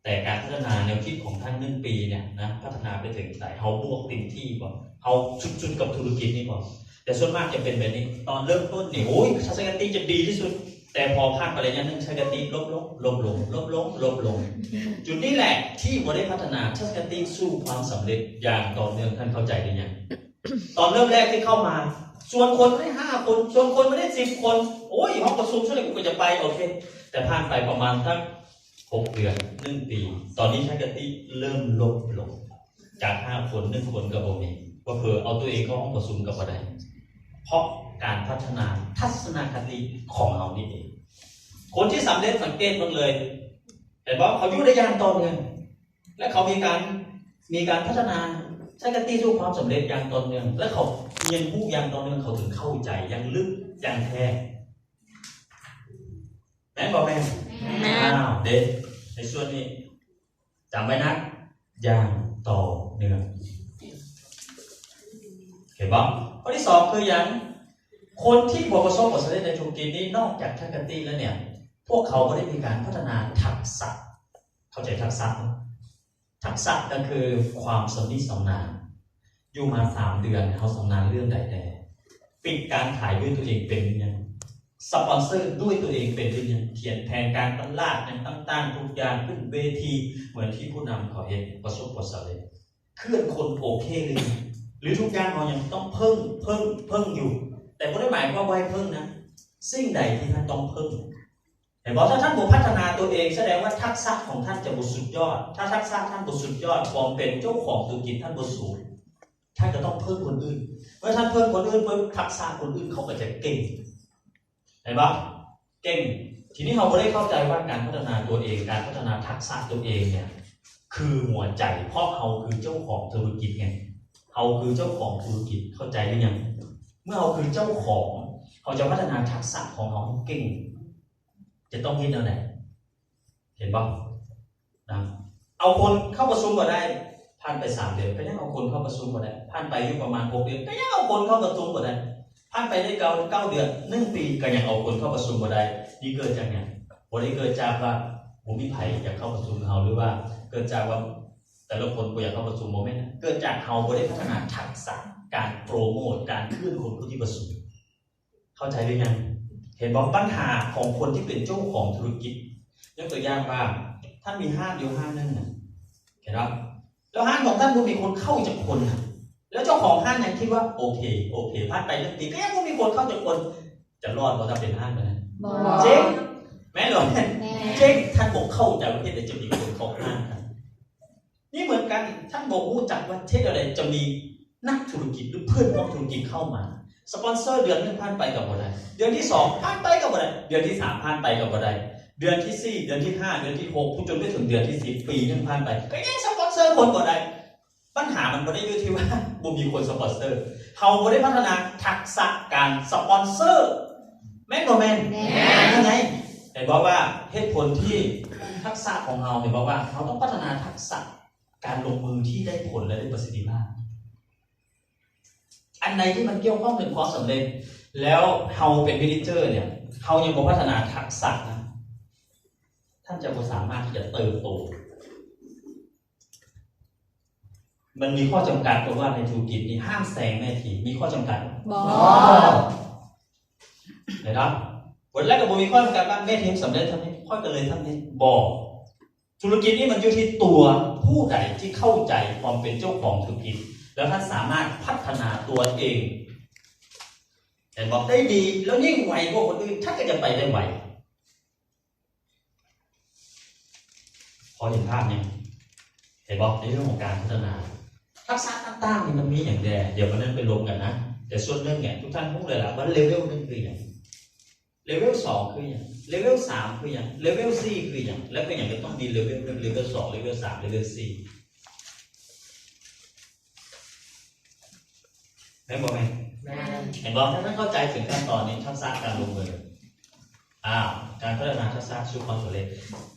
ແຕ່ການພັດທະນາແນວຄິດຂອງທ່ານໜຶ່ງປີເນຍນະ ພັດທະນາໄປເຖິງໃດ? ເຮົາບວກເຕັມທີ່ບໍ່? ເຮົາສຸດໆກັບທຸລະກິດນີ້ບໍ່? ແຕ່ສ່ວນມາກຈະເປັນແບບນີ້ ຕອນເລີ່ມຕົ້ນນີ້ ໂອ້ຍ ທັດສະນະຄະຕິຈະດີທີ່ສຸດ ແຕ່ພໍຜ່ານໄປໄລຍະໜຶ່ງ ທັດສະນະຄະຕິລົດລົງ ລົດລົງ ລົດລົງ ລົດລົງ. ຈຸດນີ້ແຫຼະທີ່ບໍ່ໄດ້ພັດທະນາທັດສະນະຄະຕິສູ່ຄວາມສຳເລັດຢ່າງຕໍ່ເນື່ອງ. ທ່ານເຂົ້າໃຈຫຼືຍັງ? ຕອນເລີ່ມແລກທີ່ເຂົ້າມາ ຊວນຄົນໄດ້ຫ້າຄົນ ຊວນຄົນໄດ້ສິບຄົນ ໂອ້ຍ ຫ້ອງປະຊຸມສ່ວນໃຫຍ່ກໍຈະໄປ ໂອເຄ ແຕ່ຜ່ານໄປປະມານສັກຫົກເດືອນ ໜຶ່ງປີ ຕອນນີ້ທັດສະນະຄະຕິເລີ່ມລົດລົງ ຈາກຫ້າຄົນ ໜຶ່ງຄົນກໍບໍ່ມີ ເຜີໆເອົາຕົວເອງເຂົ້າຫ້ອງປະຊຸມກໍບໍ່ໄດ້ ເພາະການພັດທະນາທັດສະນະຄະຕິຂອງເຮົານີ້ເອງ. ຄົນທີ່ສຳເລັດ ສັງເກດເບິ່ງເລີຍ ເຫັນບໍ່? ເຂົາຢູ່ໄດ້ຢ່າງຕໍ່ເນື່ອງ ແລະ ເຂົາມີການ ມີການພັດທະນາທັດສະນະຄະຕິສູ່ຄວາມສຳເລັດຢ່າງຕໍ່ເນື່ອງ ແລະ ເຂົາຮຽນຮູ້ຢ່າງຕໍ່ເນື່ອງ ເຂົາເຖິງເຂົ້າໃຈຢ່າງເລິກຢ່າງແທ້. ແມ່ນບໍ່ແມ່ນ? ແມ່ນ. ອ້າວ ເດ້ ໃນສ່ວນນີ້ຈຳໄວ້ນະ ຢ່າງຕໍ່ເນື່ອງ. ເຫັນບໍ່? ຂໍ້ທີສອງຄືຫຍັງ? ຄົນທີ່ບໍ່ປະສົບຜົນສຳເລັດໃນທຸລະກິດນີ້ ນອກຈາກທັດສະນະຄະຕິແລ້ວເນຍ ພວກເຂົາບໍ່ໄດ້ມີການພັດທະນາທັກສະ. ເຂົ້າໃຈທັກສະບໍ່? ທັກສະກໍຄືຄວາມຊຳນິຊຳນານ. ຢູ່ມາສາມເດືອນ ເຮົາຊຳນານເລື່ອງໃດແດ່? ປິດການຂາຍດ້ວຍຕົວເອງເປັນຫຼືຍັງ? ສະປອນເຊີດ້ວຍຕົວເອງເປັນຫຼືຍັງ? ຂຽນແຜນການຕະຫຼາດຫຍັງຕ່າງໆ ທຸກຢ່າງ ຂຶ້ນເວທີເໝືອນທີ່ຜູ້ນຳເຂົາເຮັດ ປະສົບຜົນສຳເລັດ. ເຄື່ອນຄົນໂອເຄຫຼືຍັງ? ຫຼືທຸກຢ່າງເຮົາຍັງຕ້ອງເພິ່ງ ເພິ່ງ ເພິ່ງຢູ່? ແຕ່ບໍ່ໄດ້ໝາຍຄວາມວ່າໃຫ້ເພິ່ງນະ. ສິ່ງໃດທີ່ທ່ານຕ້ອງເພິ່ງ? ເຫັນບໍ່? ຖ້າທ່ານບໍ່ພັດທະນາຕົວເອງ ສະແດງວ່າທັກສະຂອງທ່ານຈະບໍ່ສຸດຍອດ. ຖ້າທັກສະທ່ານບໍ່ສຸດຍອດ ຄວາມເປັນເຈົ້າຂອງທຸລະກິດທ່ານບໍ່ສູງ ທ່ານກໍຕ້ອງເພີ່ມຄົນອື່ນ. ເມື່ອທ່ານເພີ່ມຄົນອື່ນປຶບ ທັກສະຄົນອື່ນເຂົາກໍຈະເກັ່ງ. ເຫັນບໍ່? ເກັ່ງ. ທີນີ້ເຮົາບໍ່ໄດ້ເຂົ້າໃຈວ່າການພັດທະນາຕົວເອງ, ການພັດທະນາທັກສະຕົວເອງເນຍ ຄືຫົວໃຈ, ເພາະເຮົາຄືເຈົ້າຂອງທຸລະກິດໄງ. ເຮົາຄືເຈົ້າຂອງທຸລະກິດ, ເຂົ້າໃຈຫຼືຍັງ? ເມື່ອເຮົາຄືເຈົ້າຂອງ, ເຮົາຈະພັດທະນາທັກສະຂອງເຮົາໃຫ້ເກັ່ງ. ຈະຕ້ອງເຮັດແນວໃດ? ເຫັນບໍ່? ນະ ເອົາຄົນເຂົ້າປະຊຸມບໍ່ໄດ້ ຜ່ານໄປສາມເດືອນ ກໍຍັງເອົາຄົນເຂົ້າປະຊຸມບໍ່ໄດ້ ຜ່ານໄປຢູ່ປະມານຫົກເດືອນ ກໍຍັງເອົາຄົນເຂົ້າປະຊຸມບໍ່ໄດ້ ຜ່ານໄປໄດ້ເກົ້າ ເກົ້າເດືອນ ໜຶ່ງປີ ກໍຍັງເອົາຄົນເຂົ້າປະຊຸມບໍ່ໄດ້. ນີ້ເກີດຈາກຫຍັງ? ບໍ່ໄດ້ເກີດຈາກວ່າບໍ່ມີໃຜຢາກເຂົ້າປະຊຸມເຮົາ ຫຼືວ່າເກີດຈາກວ່າແຕ່ລະຄົນບໍ່ຢາກເຂົ້າປະຊຸມ ບໍ່ແມ່ນນະ. ເກີດຈາກເຮົາບໍ່ໄດ້ພັດທະນາທັກສະການໂປຣໂມດ ການເຄື່ອນຄົນຜູ້ທີ່ປະຊຸມ. ເຂົ້າໃຈຫຼືຍັງ? ເຫັນບໍ່? ບັນຫາຂອງຄົນທີ່ເປັນເຈົ້າຂອງທຸລະກິດ ຍົກຕົວຢ່າງວ່າ ທ່ານມີຮ້ານຢູ່ຮ້ານໜຶ່ງນະ ເຫັນບໍ່? ແລ້ວຮ້ານຂອງທ່ານບໍ່ມີຄົນເຂົ້າຈັກຄົນນະ ແລ້ວເຈົ້າຂອງຮ້ານຍັງຄິດວ່າ ໂອເຄ ໂອເຄ ຜ່ານໄປໜຶ່ງປີ ກໍຍັງບໍ່ມີຄົນເຂົ້າຈັກຄົນ ຈະລອດບໍ່ ຖ້າເປັນຮ້ານແບບນັ້ນ? ບໍ່. ເຈັງ ແມ່ນບໍ່? ແມ່ນ. ເຈັງ. ທ່ານບໍ່ເຂົ້າໃຈວ່າເຮັດໃດຈະມີຄົນເຂົ້າຮ້ານທ່ານ. ນີ້ເໝືອນກັນ ທ່ານບໍ່ຮູ້ຈັກວ່າເຮັດແນວໃດຈະມີນັກທຸລະກິດ ຫຼື ເພື່ອນຮ່ວມທຸລະກິດເຂົ້າມາ. ສະປອນເຊີເດືອນໜຶ່ງຜ່ານໄປກໍບໍ່ໄດ້ ເດືອນທີສອງຜ່ານໄປກໍບໍ່ໄດ້ ເດືອນທີສາມຜ່ານໄປກໍບໍ່ໄດ້ ເດືອນທີສີ່ ເດືອນທີຫ້າ ເດືອນທີຫົກ ຜູ້ຈົນໄປເຖິງເດືອນທີສິບ ປີໜຶ່ງຜ່ານໄປ ກໍຍັງສະປອນເຊີຄົນບໍ່ໄດ້. ບັນຫາມັນບໍ່ໄດ້ຢູ່ທີ່ວ່າ ບໍ່ມີຄົນສະປອນເຊີ ເຮົາບໍ່ໄດ້ພັດທະນາທັກສະການສະປອນເຊີ ແມ່ນບໍ່ແມ່ນ? ແມ່ນ. ນັ້ນໄງ ເຫັນບໍ່ວ່າເຫດຜົນທີ່ທັກສະຂອງເຮົາ ເຫັນບໍ່ວ່າເຮົາຕ້ອງພັດທະນາທັກສະການລົງມືທີ່ໄດ້ຜົນ ແລະ ໄດ້ປະສິດທິພາບ. ອັນໃດທີ່ມັນກ່ຽວຂ້ອງເຖິງຄວາມສຳເລັດ ແລ້ວເຮົາເປັນເມເນເຈີເນຍ ເຮົາຍັງບໍ່ພັດທະນາທັກສະນະ ທ່ານຈະບໍ່ສາມາດທີ່ຈະເຕີບໂຕ. ມັນມີຂໍ້ຈຳກັດ ເພາະວ່າໃນທຸລະກິດນີ້ຫ້າມແຊງແມ່ທີມ ມີຂໍ້ຈຳກັດບໍ່? ບໍ່. ເຫັນບໍ່? ແລ້ວກໍບໍ່ມີຂໍ້ຈຳກັດວ່າແມ່ທີມສຳເລັດເທົ່ານີ້ ຂ້ອຍກໍເລີຍເທົ່ານີ້ ບໍ່. ທຸລະກິດນີ້ມັນຢູ່ທີ່ຕົວຜູ້ໃດທີ່ເຂົ້າໃຈຄວາມເປັນເຈົ້າຂອງທຸລະກິດ ແລ້ວທ່ານສາມາດພັດທະນາຕົວເອງ ເຫັນບໍ່? ໄດ້ດີ ແລ້ວຍິ່ງໄວກວ່າຄົນອື່ນ ທ່ານກໍຈະໄປໄດ້ໄວ. ພໍເຫັນພາບຍັງ? ເຫັນບໍ່? ໃນເລື່ອງຂອງການພັດທະນາ ທັກສະຕ່າງໆນີ້ມັນມີຫຍັງແດ່? ດຽວວັນນັ້ນໄປລົງກັນນະ ແຕ່ສ່ວນໜຶ່ງເນຍ ທຸກທ່ານຮູ້ແລ້ວລະວ່າເລເວວໜຶ່ງຄືຫຍັງ? ເລເວວສອງຄືຫຍັງ? ເລເວວສາມຄືຫຍັງ? ເລເວວສີ່ຄືຫຍັງ? ແລ້ວເປັນຫຍັງກໍຕ້ອງມີເລເວວໜຶ່ງ ເລເວວສອງ ເລເວວສາມ ເລເວວສີ່ ແມ່ນບໍ່ແມ່ນ? ແມ່ນ. ເຫັນບໍ່? ຖ້າທ່ານເຂົ້າໃຈເຖິງຂັ້ນຕອນນີ້ ທັກສະການລົງມື ອ່າ ການພັດທະນາທັກສະສູ່ຄວາມສຳເລັດ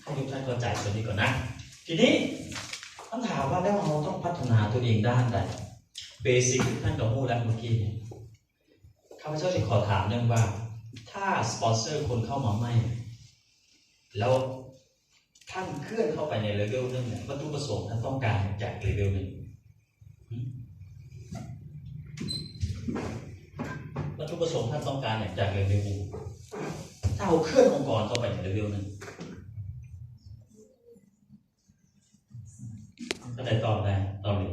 ໃຫ້ທຸກທ່ານເຂົ້າໃຈສ່ວນນີ້ກ່ອນນະ. ທີນີ້ ຄຳຖາມວ່າ ແລ້ວເຮົາຕ້ອງພັດທະນາຕົວເອງດ້ານໃດ? ເບສິກ ທ່ານກໍຮູ້ແລ້ວເມື່ອກີ້ນີ້. ຂ້າພະເຈົ້າຊິຂໍຖາມໜຶ່ງວ່າ ຖ້າສະປອນເຊີຄົນເຂົ້າມາໃໝ່ ແລ້ວທ່ານເຄື່ອນເຂົ້າໄປໃນເລເວວໜຶ່ງເນຍ ວັດຖຸປະສົງທ່ານຕ້ອງການຫຍັງຈາກເລເວວໜຶ່ງ? ວັດຖຸປະສົງທ່ານຕ້ອງການຫຍັງຈາກເລເວວໜຶ່ງ? ຖ້າເຮົາເຄື່ອນອົງກອນເຂົ້າໄປໃນເລເວວໜຶ່ງ ທ່ານໃດຕອບໄດ້? ຕອບເລີຍ.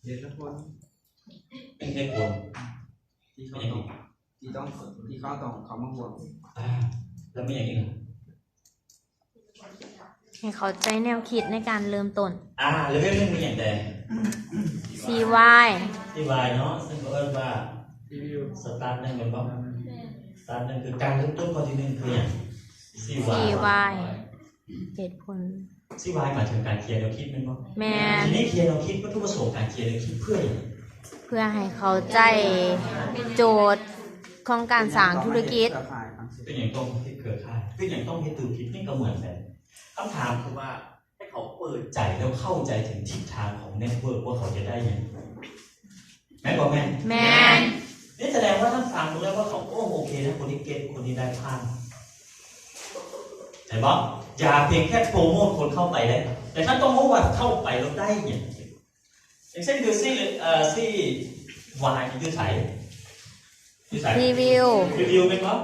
ເຫດຜົນ. ເຫດຜົນ. ທີ່ເຂົາຕ້ອງ ທີ່ຕ້ອງ ທີ່ເຂົາຕ້ອງເຂົ້າມາຮ່ວມ. ອ່າ ແລ້ວມີຫຍັງອີກ? ໃຫ້ເຂົ້າໃຈແນວຄິດໃນການເລີ່ມຕົ້ນ. ອ່າ ເລເວວໜຶ່ງມີຫຍັງແດ່? ສີ່ວາຍ. ສີ່ວາຍເນາະ ເຊິ່ງເຂົາເອີ້ນວ່າ ສະຕາດໜຶ່ງ ແມ່ນບໍ່? ສະຕາດໜຶ່ງ ຄືການເລີ່ມຕົ້ນຂໍ້ທີໜຶ່ງຄືຫຍັງ? ສີ່ວາຍ. ສີ່ວາຍ. ເຫດຜົນ. ສີ່ວາຍ ໝາຍເຖິງການເຄລຍແນວຄິດແມ່ນບໍ່? ແມ່ນ. ທີນີ້ເຄລຍແນວຄິດ ວັດຖຸປະສົງການເຄລຍແນວຄິດເພື່ອຫຍັງ? ເພື່ອໃຫ້ເຂົ້າໃຈໂຈດຂອງການສ້າງທຸລະກິດ. ເປັນຫຍັງຕ້ອງເຮັດເຄືອຂ່າຍ? ເປັນຫຍັງຕ້ອງເຮັດທຸລະກິດ? ນີ້ກໍເໝືອນກັນ. ຄຳຖາມຄືວ່າ ໃຫ້ເຂົາເປີດໃຈແລ້ວເຂົ້າໃຈເຖິງທິດທາງຂອງເນັດເວີກວ່າເຂົາຈະໄດ້ຫຍັງ. ແມ່ນບໍ່ແມ່ນ? ແມ່ນ. ນີ້ສະແດງວ່າທ່ານຟັງເບິ່ງແລ້ວວ່າເຂົາ ໂອ້ ໂອເຄນະ ຄົນນີ້ເກັດ ຄົນນີ້ໄດ້ຜ່ານ. ເຫັນບໍ່? ຢ່າພຽງແຄ່ໂປຣໂມດຄົນເຂົ້າໄປໄດ້ ແຕ່ທ່ານຕ້ອງຮູ້ວ່າເຂົ້າໄປແລ້ວໄດ້ຫຍັງ. ຢ່າງເຊັ່ນ ຄືຊີ ເອີ ຊີວາຍ ຢູ່ໃສ? ຢູ່ໃສ? ພຣີວິວ. ພຣີວິວແມ່ນບໍ່?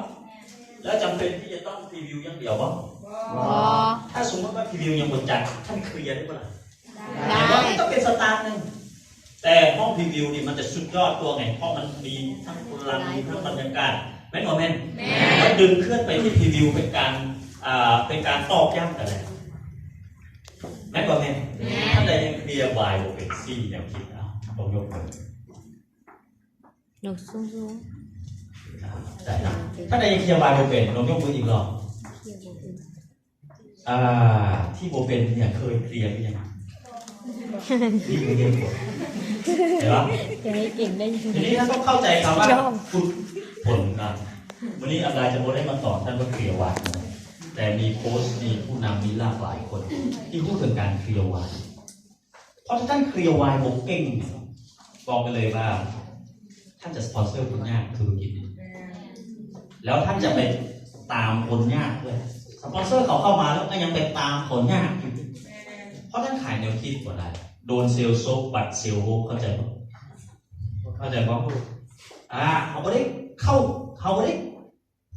ແລ້ວຈຳເປັນທີ່ຈະຕ້ອງພຣີວິວຢ່າງດຽວບໍ່? ບໍ່. ຖ້າສົມມຸດວ່າພຣີວິວຍັງບໍ່ຈັດ ທ່ານເຄລຍໄດ້ບໍ່ລະ? ໄດ້. ເຫັນບໍ່? ມັນຕ້ອງເປັນສະຕາດໜຶ່ງ. ແຕ່ຫ້ອງພຣີວິວນີ້ມັນຈະສຸດຍອດກວ່າໄງ ເພາະມັນມີທັງພະລັງ ມີທັງບັນຍາກາດ ແມ່ນບໍ່ແມ່ນ? ແມ່ນ. ມັນດຶງເຄື່ອນໄປທີ່ພຣີວິວ ເປັນການ ອ່າ ເປັນການຕອກຢ້ຳກັນແຫຼະ ແມ່ນບໍ່ແມ່ນ? ແມ່ນ. ທ່ານໃດຍັງເຄລຍວາຍບໍ່ເປັນ ຊີ້ແນວຄິດ ເອົາ ຕ້ອງຍົກມື ຍົກສູງໆ ອ່າ ໄດ້ນະ. ທ່ານໃດຍັງເຄລຍວາຍບໍ່ເປັນ ລອງຍົກມືອີກລອບ. ເຄລຍບໍ່ເປັນ. ອ່າ ທີ່ບໍ່ເປັນຫຍັງ ເຄີຍເຄລຍຫຼືຍັງ? ທີ່ບໍ່ເປັນ ເຫັນບໍ່? ຈະໃຫ້ເກັ່ງໄດ້ ທີນີ້ທ່ານຕ້ອງເຂົ້າໃຈຄຳວ່າ ຝຶກຝົນນະ. ມື້ນີ້ອາຈານຈະບໍ່ໄດ້ມາສອນທ່ານວ່າເຄລຍວາຍ ແຕ່ມີໂຄຊ ມີຜູ້ນຳ ມີຫຼາກຫຼາຍຄົນທີ່ຮູ້ເຖິງການເຄລຍວາຍ. ເພາະຖ້າທ່ານເຄລຍວາຍບໍ່ເກັ່ງ ບອກໄປເລີຍວ່າ ທ່ານຈະສະປອນເຊີຄົນຍາກທຸລະກິດນີ້ ແລ້ວທ່ານຈະໄປຕາມຄົນຍາກດ້ວຍ. ສະປອນເຊີເຂົາເຂົ້າມາແລ້ວກໍຍັງໄປຕາມຄົນຍາກຢູ່ ເພາະທ່ານຂາຍແນວຄິດບໍ່ໄດ້. ໂດນເຊວໂຊກ ບັດເຊວໂຮກ ເຂົ້າໃຈບໍ່? ເຂົ້າໃຈບໍ່? ອ່າ ເຮົາບໍ່ໄດ້ເຂົ້າ ເຮົາບໍ່ໄດ້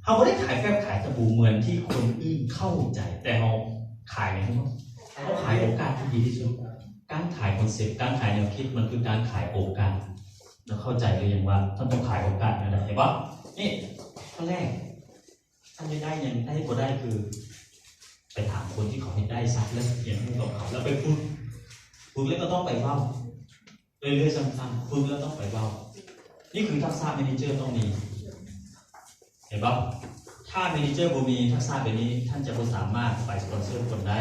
ເຮົາບໍ່ໄດ້ຂາຍແຟ້ມຂາຍສະບູເໝືອນທີ່ຄົນອື່ນເຂົ້າໃຈ ແຕ່ເຮົາຂາຍຫຍັງຮູ້ບໍ່? ເຮົາຂາຍໂອກາດທີ່ດີທີ່ສຸດ. ການຂາຍຄອນເຊັບ ການຂາຍແນວຄິດ ມັນຄືການຂາຍໂອກາດ. ເຮົາເຂົ້າໃຈຫຼືຍັງວ່າທ່ານຕ້ອງຂາຍໂອກາດນັ້ນແຫຼະ? ເຫັນບໍ່? ນີ້ ຂໍ້ແລກ ທ່ານຈະໄດ້ຫຍັງ ໄດ້ບໍ່ໄດ້ ຄືໄປຖາມຄົນທີ່ເຂົາເຮັດໄດ້ຊະ ແລ້ວຮຽນຮູ້ກັບເຂົາ ແລ້ວໄປຝຶກ ຝຶກແລ້ວກໍຕ້ອງໄປເວົ້າ ເລື້ອຍໆ ຊ້ຳໆ ຝຶກແລ້ວຕ້ອງໄປເວົ້າ. ນີ້ຄືທັກສະແມເນເຈີຕ້ອງມີ ເຫັນບໍ່? ຖ້າແມເນເຈີບໍ່ມີທັກສະແບບນີ້ ທ່ານຈະບໍ່ສາມາດໄປສະປອນເຊີຄົນໄດ້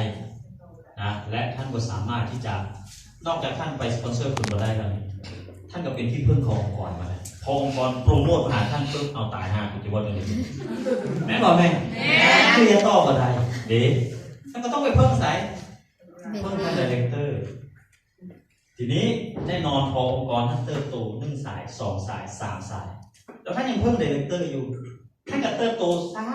ນະ ແລະ ທ່ານບໍ່ສາມາດທີ່ຈະ ນອກຈາກທ່ານໄປສະປອນເຊີຄົນບໍ່ໄດ້ແລ້ວນີ້ ທ່ານກໍເປັນທີ່ເພິ່ງຂອງອົງກອນມາແລ້ວ. ພໍອົງກອນໂປຣໂມດມາຫາທ່ານປຶບ ເອົາຕາຍຫ່າ ກູຈະເວົ້າຈັ່ງໃດ? ແມ່ນບໍ່ແມ່ນ? ແມ່ນ. ຄືຈະຕໍ່ບໍ່ໄດ້ເດ້ ທ່ານກໍຕ້ອງໄປເພິ່ງໃສ? ເພິ່ງທ່ານໄດເຣັກເຕີ. ທີນີ້ແນ່ນອນ ພໍອົງກອນທ່ານເຕີບໂຕໜຶ່ງສາຍ ສອງສາຍ ສາມສາຍ ແລ້ວທ່ານຍັງເພິ່ງໄດເຣັກເຕີຢູ່ ທ່ານກໍເຕີບໂຕຊ້າ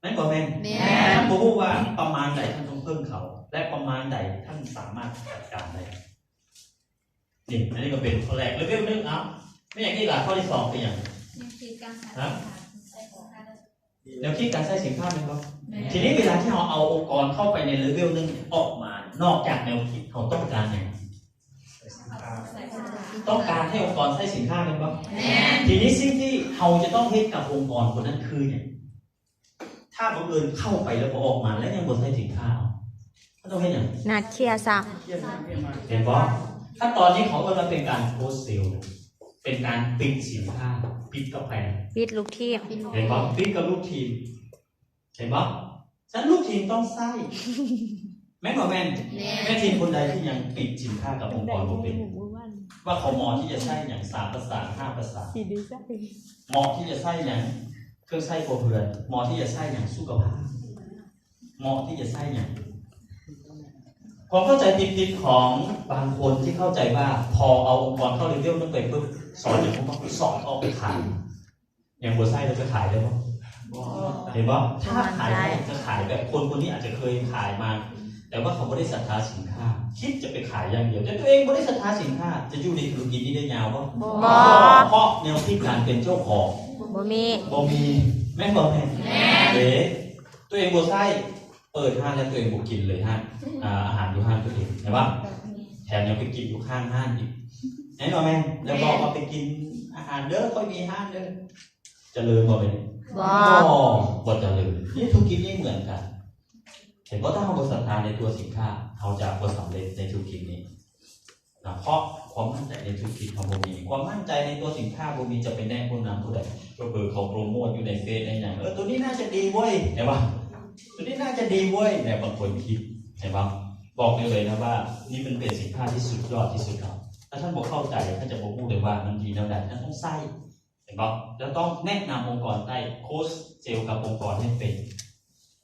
ແມ່ນບໍ່ແມ່ນ? ແມ່ນ. ທ່ານບໍ່ຮູ້ວ່າປະມານໃດທ່ານຕ້ອງເພິ່ງເຂົາ ແລະ ປະມານໃດທ່ານສາມາດຈັດການໄດ້. ນີ້ ອັນນີ້ກໍເປັນຂໍ້ແລກ ເລເວວໜຶ່ງ. ເອົາ ແມ່ນຫຍັງອີກລະ? ຂໍ້ທີສອງເປັນຫຍັງ? ແນວຄິດການໃຊ້ ຮະ? ແນວຄິດການໃຊ້ສິນຄ້າແມ່ນບໍ່? ແມ່ນ. ທີນີ້ເວລາທີ່ເຮົາເອົາອົງກອນເຂົ້າໄປໃນເລເວວໜຶ່ງອອກມາ ນອກຈາກແນວຄິດ ເຮົາຕ້ອງການຫຍັງ? ຕ້ອງການໃຫ້ອົງກອນໃຊ້ສິນຄ້າແມ່ນບໍ່? ແມ່ນ. ທີນີ້ສິ່ງທີ່ເຮົາຈະຕ້ອງເຮັດກັບອົງກອນຄົນນັ້ນຄືຫຍັງ? ຖ້າບັງເອີນເຂົ້າໄປແລ້ວບໍ່ອອກມາ ແລ້ວຍັງບໍ່ໃຊ້ສິນຄ້າ ເຮົາຕ້ອງເຮັດຫຍັງ? ນັດເຄຍຊະ ເຫັນບໍ່? ຂັ້ນຕອນນີ້ເຂົາເອີ້ນວ່າເປັນການໂຄສເຊລ ເປັນການປິດສິນຄ້າ ປິດກັບໃຜ? ປິດລູກທີມ ເຫັນບໍ່? ປິດກັບລູກທີມ ເຫັນບໍ່? ສະນັ້ນລູກທີມຕ້ອງໃຊ້ ແມ່ນບໍ່ແມ່ນ? ແມ່ນ. ແມ່ທີມຄົນໃດທີ່ຍັງປິດສິນຄ້າກັບອົງກອນບໍ່ເປັນ ວ່າເຂົາເໝາະທີ່ຈະໃຊ້ຫຍັງ ສາມພາສາ ຫ້າພາສາ ເໝາະທີ່ຈະໃຊ້ຫຍັງ ເຄື່ອງໃຊ້ຄົວເຮືອນ ເໝາະທີ່ຈະໃຊ້ຫຍັງ ສຸຂະພາບ ເໝາະທີ່ຈະໃຊ້ຫຍັງ. ຄວາມເຂົ້າໃຈຜິດໆຂອງບາງຄົນທີ່ເຂົ້າໃຈວ່າ ພໍເອົາອົງກອນເຂົ້າເລເວວນັ້ນໄປປຶບ ສອນຫຍັງ ສອນອອກໄປຂາຍ ຍັງບໍ່ໃຊ້ ແລ້ວຈະຂາຍໄດ້ບໍ່? ບໍ່. ເຫັນບໍ່? ຖ້າຂາຍໄດ້ຈະຂາຍແບບຄົນຄົນນີ້ອາດຈະເຄີຍຂາຍມາ ແຕ່ວ່າເຂົາບໍ່ໄດ້ສັດທາສິນຄ້າ ຄິດຈະໄປຂາຍຢ່າງດຽວ ແຕ່ຕົວເອງບໍ່ໄດ້ສັດທາສິນຄ້າ ຈະຢູ່ໃນທຸລະກິດນີ້ໄດ້ຍາວບໍ່? ບໍ່. ເພາະແນວຄິດການເປັນເຈົ້າຂອງບໍ່ມີ ບໍ່ມີ ແມ່ນບໍ່ແມ່ນ? ແມ່ນ. ເດ້ ຕົວເອງບໍ່ໃຊ້ ເປີດຮ້ານແລ້ວຕົວເອງບໍ່ກິນເລີຍ ຮ້ານ ອາ ອາຫານຢູ່ຮ້ານຕົວເອງ ເຫັນບໍ່? ແຖມຍັງໄປກິນຢູ່ຂ້າງຮ້ານອີກ ແມ່ນບໍ່ແມ່ນ? ແລ້ວບອກວ່າໄປກິນອາຫານເດີ ຂ້ອຍມີຮ້ານເດີ ຈະເລີນບໍ່ເປັນ? ບໍ່ ບໍ່ ບໍ່ຈະເລີນ. ນີ້ທຸລະກິດນີ້ເໝືອນກັນ ເຫັນບໍ່? ຖ້າເຮົາບໍ່ສັດທາໃນຕົວສິນຄ້າ ເຮົາຈະບໍ່ສຳເລັດໃນທຸລະກິດນີ້ນະ ເພາະຄວາມໝັ້ນໃຈໃນທຸລະກິດເຮົາບໍ່ມີ ຄວາມໝັ້ນໃຈໃນຕົວສິນຄ້າບໍ່ມີ ຈະໄປແນະຜູ້ນຳຜູ້ໃດ? ເຜີໆເຂົາໂປຣໂມດຢູ່ໃນເຟສໃນຫຍັງ ເອີ ຕົວນີ້ໜ້າຈະດີເວີ້ຍ ເຫັນບໍ່? ຕົວນີ້ໜ້າຈະດີເວີ້ຍ ແນວບາງຄົນຄິດ ເຫັນບໍ່? ບອກໄດ້ເລີຍນະວ່າ ນີ້ມັນເປັນສິນຄ້າທີ່ສຸດຍອດທີ່ສຸດແລ້ວ. ຖ້າທ່ານບໍ່ເຂົ້າໃຈ ທ່ານຈະບໍ່ຮູ້ເລີຍວ່າມັນດີແນວໃດ. ທ່ານຕ້ອງໃຊ້ ເຫັນບໍ່? ແລ້ວຕ້ອງແນະນຳອົງກອນໄດ້ ໂຄສເຊລກັບອົງກອນໃຫ້ເປັນ.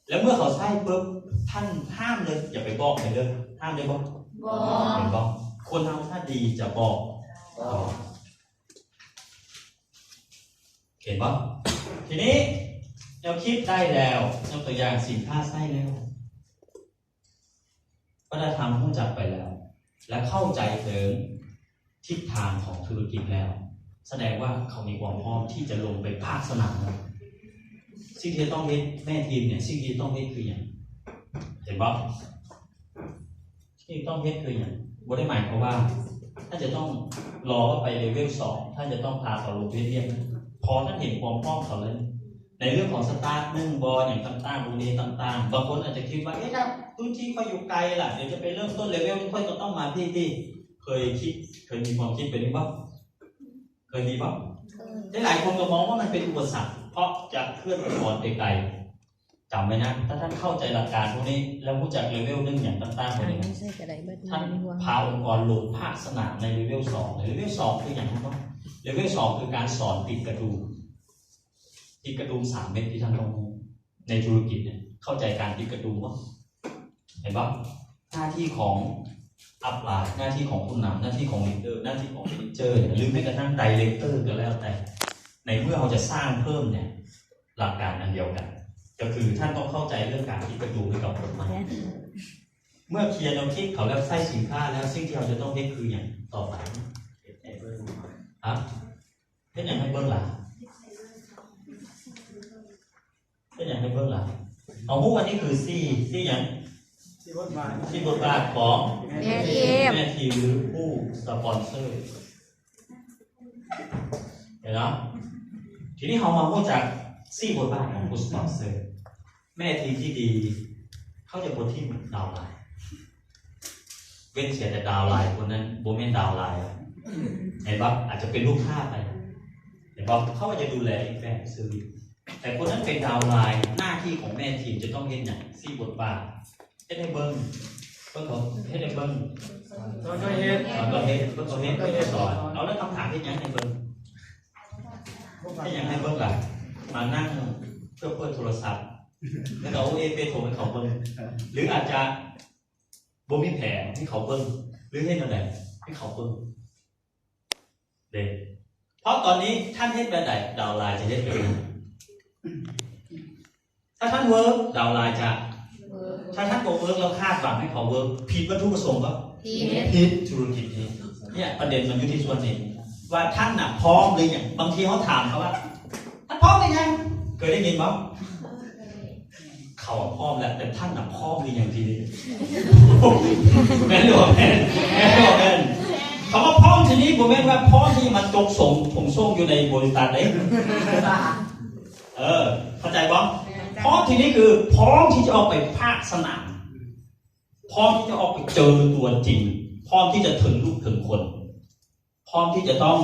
ແລ້ວເມື່ອເຂົາໃຊ້ປຶບ ທ່ານຫ້າມເລີຍ ຢ່າໄປບອກໃຜເດີ ຫ້າມໄດ້ບໍ່? ບໍ່. ເຫັນບໍ່? ຄົນເຮົາຖ້າດີຈະບອກ ບອກ ເຫັນບໍ່? ທີນີ້ແນວຄິດໄດ້ແລ້ວ ຍົກຕົວຢ່າງ ສິນຄ້າໃຊ້ແລ້ວ ວັດທະນະທຳຮູ້ຈັກໄປແລ້ວ ແລະ ເຂົ້າໃຈເຖິງທິດທາງຂອງທຸລະກິດແລ້ວ ສະແດງວ່າເຂົາມີຄວາມພ້ອມທີ່ຈະລົງໄປພາກສະໜາມແລ້ວ. ສິ່ງທີ່ຈະຕ້ອງເຮັດ ແມ່ທີມເນຍ ສິ່ງທີ່ຈະຕ້ອງເຮັດຄືຫຍັງ? ເຫັນບໍ່? ສິ່ງທີ່ຕ້ອງເຮັດຄືຫຍັງ? ບໍ່ໄດ້ໝາຍຄວາມວ່າທ່ານຈະຕ້ອງລໍວ່າໄປເລເວວສອງ ທ່ານຈະຕ້ອງພາເຂົາລົງໄປເຮັດວຽກ ເພາະທ່ານເຫັນຄວາມພ້ອມເຂົາແລ້ວ. ໃນເລື່ອງຂອງສະຕາດໜຶ່ງບໍ່ ຫຍັງຕ່າງໆ ພວກນີ້ຕ່າງໆ ບາງຄົນອາດຈະຄິດວ່າ ເອະ ຖ້າພື້ນທີ່ຂ້ອຍຢູ່ໄກລະ ດຽວຈະໄປເລີ່ມຕົ້ນເລເວວນີ້ ຂ້ອຍກໍຕ້ອງມາພີ້ໆ. ເຄີຍຄິດ ເຄີຍມີຄວາມຄິດແບບນີ້ບໍ່? ເຄີຍມີບໍ່? ເຄີຍ. ຫຼາຍໆຄົນກໍມອງວ່າມັນເປັນອຸປະສັກ ເພາະຈະເຄື່ອນໄປໄກ. ຈຳໄວ້ນະ ຖ້າທ່ານເຂົ້າໃຈຫຼັກການພວກນີ້ ແລ້ວຮູ້ຈັກເລເວວໜຶ່ງຫຍັງຕ່າງໆພວກນີ້ ທ່ານພາອົງກອນລົງພາກສະໜາມໃນເລເວວສອງ. ເລເວວສອງຄືຫຍັງຮູ້ບໍ່? ເລເວວສອງຄືການສອນຕິດກະດຸມ. ຕິດກະດຸມສາມເມັດທີ່ທ່ານຕ້ອງຮູ້ໃນທຸລະກິດເນຍ ເຂົ້າໃຈການຕິດກະດຸມບໍ່? ເຫັນບໍ່? ໜ້າທີ່ຂອງອັບລາຍ ໜ້າທີ່ຂອງຜູ້ນຳ ໜ້າທີ່ຂອງລີດເດີ ໜ້າທີ່ຂອງແມເນເຈີ ຫຼືແມ້ກະທັ້ງໄດເຣັກເຕີກໍແລ້ວແຕ່ ໃນເມື່ອເຮົາຈະສ້າງເພີ່ມເນຍ ຫຼັກການອັນດຽວກັນ ກໍຄືທ່ານຕ້ອງເຂົ້າໃຈເລື່ອງການຕິດກະດຸມໃຫ້ກັບຄົນໃໝ່. ເມື່ອເຄຍແນວຄິດເຂົາແລ້ວ ໃຊ້ສິນຄ້າແລ້ວ ສິ່ງທີ່ເຮົາຈະຕ້ອງເຮັດຄືຫຍັງຕໍ່ໄປ? ຮະ? ເຮັດຫຍັງໃຫ້ເບິ່ງລະ? ເຮັດຫຍັງໃຫ້ເບິ່ງລະ? ເອົາ ຮູ້ວ່ານີ້ຄື C C ຫຍັງ? ທີ່ບົດບາດຂອງແມ່ທີມ ແມ່ທີມ ຫຼື ຜູ້ສະປອນເຊີ ເຫັນເນາະ? ທີນີ້ເຮົາມາຮູ້ຈັກສີ່ບົດບາດຂອງຜູ້ສະປອນເຊີ. ແມ່ທີມທີ່ດີ ເຂົາຈະບໍ່ຖິ້ມດາວລາຍ ເວັ້ນເສຍແຕ່ດາວລາຍຄົນນັ້ນບໍ່ແມ່ນດາວລາຍ ເຫັນບໍ່? ອາດຈະເປັນລູກຄ້າໄປ ເຫັນບໍ່? ເຂົາກໍຈະດູແລອີກແບບເຊີວິສ ແຕ່ຄົນນັ້ນເປັນດາວລາຍ ໜ້າທີ່ຂອງແມ່ທີມຈະຕ້ອງເຮັດຫຍັງ? ສີ່ບົດບາດ ເຮັດໃຫ້ເບິ່ງ ເບິ່ງເຂົາເຮັດໃຫ້ເບິ່ງ ສອນເຂົາເຮັດ ສອນເຂົາເຮັດ ເບິ່ງເຂົາເຮັດ ເບິ່ງເຂົາສອນ ເອົາແລ້ວຄຳຖາມເຮັດຫຍັງໃຫ້ເບິ່ງ? ເຮັດຫຍັງໃຫ້ເບິ່ງລະ? ມານັ່ງເພື່ອເປີດໂທລະສັບ ແລ້ວກໍເອົາເອເປໂທໃຫ້ເຂົາເບິ່ງ ຫຼືອາດຈະບໍ່ມີແຜນໃຫ້ເຂົາເບິ່ງ ຫຼືເຮັດແນວໃດໃຫ້ເຂົາເບິ່ງເດ້? ເພາະຕອນນີ້ທ່ານເຮັດແບບໃດ ດາວລາຍຈະເຮັດແບບນັ້ນ. ຖ້າທ່ານເວີກ ດາວລາຍຈະ ຖ້າທ່ານບໍ່ເວີກ ແລ້ວຄາດຫວັງໃຫ້ເຂົາເວີກ ຜິດວັດຖຸປະສົງບໍ່? ຜິດ ຜິດທຸລະກິດນີ້. ເນຍ ປະເດັນມັນຢູ່ທີ່ສ່ວນນີ້ ວ່າທ່ານນະພ້ອມຫຼືຍັງ. ບາງທີເຮົາຖາມເຂົາວ່າ ທ່ານພ້ອມຫຼືຍັງ? ເຄີຍໄດ້ຍິນບໍ່? ເຂົາພ້ອມແລ້ວ ແຕ່ທ່ານນະພ້ອມຫຼືຍັງທີນີ້? ແມ່ນຫຼືບໍ່ແມ່ນ? ແມ່ນຫຼືບໍ່ແມ່ນ? ຄຳວ່າພ້ອມທີນີ້ບໍ່ແມ່ນວ່າພ້ອມທີ່ມາຈົກສົງ ຖົງໂສ້ງຢູ່ໃນບໍລິສັດເດ້. ເອີ ເຂົ້າໃຈບໍ່? ພ້ອມທີນີ້ຄືພ້ອມທີ່ຈະອອກໄປພາກສະໜາມ, ພ້ອມທີ່ຈະອອກໄປເຈີຕົວຈິງ, ພ້ອມທີ່ຈະເຖິງລູກເຖິງຄົນ, ພ້ອມທີ່ຈະຕ້ອງ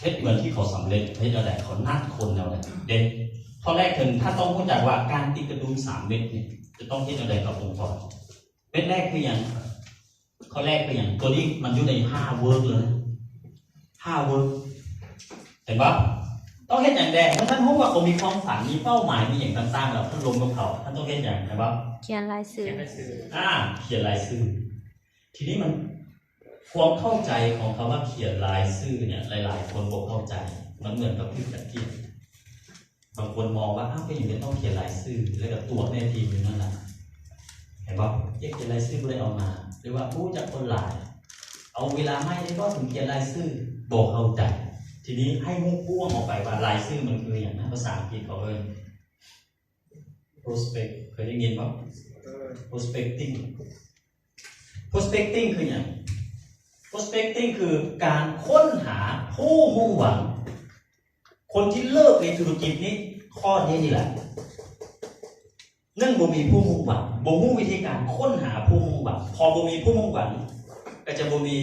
ເຮັດເໝືອນທີ່ເຂົາສຳເລັດ. ເຮັດແນວໃດ? ເຂົານັດຄົນແນວໃດເດ້? ຂໍ້ແລກເຖິງທ່ານຕ້ອງຮູ້ຈັກວ່າການຕິດກະດຸມສາມເມັດນີ້ ຈະຕ້ອງເຮັດແນວໃດກັບອົງກອນ. ເມັດແລກຄືຫຍັງ? ຂໍ້ແລກຄືຫຍັງ? ຕົວນີ້ມັນຢູ່ໃນຫ້າເວີກເລີຍ, ຫ້າເວີກ ເຫັນບໍ່? ຕ້ອງເຮັດຫຍັງແດ່? ເມື່ອທ່ານຮູ້ວ່າເຂົາມີຄວາມຝັນ, ມີເປົ້າໝາຍ, ມີຫຍັງຕ່າງໆ ແລ້ວທ່ານລົມກັບເຂົາ, ທ່ານຕ້ອງເຮັດຫຍັງ? ເຫັນບໍ່? ຂຽນລາຍຊື່. ຂຽນລາຍຊື່. ອາ ຂຽນລາຍຊື່. ທີນີ້ມັນ ຄວາມເຂົ້າໃຈຂອງຄຳວ່າຂຽນລາຍຊື່ເນຍ ຫຼາຍໆຄົນບໍ່ເຂົ້າໃຈ. ມັນເໝືອນກັບຖືກຈັດກຽດ. ບາງຄົນມອງວ່າ ອ້າວ ເປັນຫຍັງຈະຕ້ອງຂຽນລາຍຊື່ ແລ້ວກໍຕົວະແມ່ທີມຢູ່ນັ້ນລະ? ເຫັນບໍ່? ເຮັດຂຽນລາຍຊື່ບໍ່ໄດ້ເອົາມາ ຫຼືວ່າຮູ້ຈັກຄົນຫຼາຍ ເອົາເວລາໃໝ່ໄດ້ບໍ່ ເຖິງຂຽນລາຍຊື່? ບໍ່ເຂົ້າໃຈ. ທີນີ້ໃຫ້ຮູ້ກວ້າງອອກໄປວ່າລາຍຊື່ມັນຄືຫຍັງນະ? ພາສາອັງກິດເຂົາເອີ້ນ prospect ເຄີຍໄດ້ຍິນບໍ່? prospecting. prospecting ຄືຫຍັງ? prospecting ຄືການຄົ້ນຫາຜູ້ມຸ່ງຫວັງ. ຄົນທີ່ເລີກໃນທຸລະກິດນີ້ ຂໍ້ນີ້ນີ້ແຫຼະ ໜຶ່ງ ບໍ່ມີຜູ້ມຸ່ງຫວັງ, ບໍ່ຮູ້ວິທີການຄົ້ນຫາຜູ້ມຸ່ງຫວັງ. ພໍບໍ່ມີຜູ້ມຸ່ງຫວັງ ກໍຈະບໍ່ມີ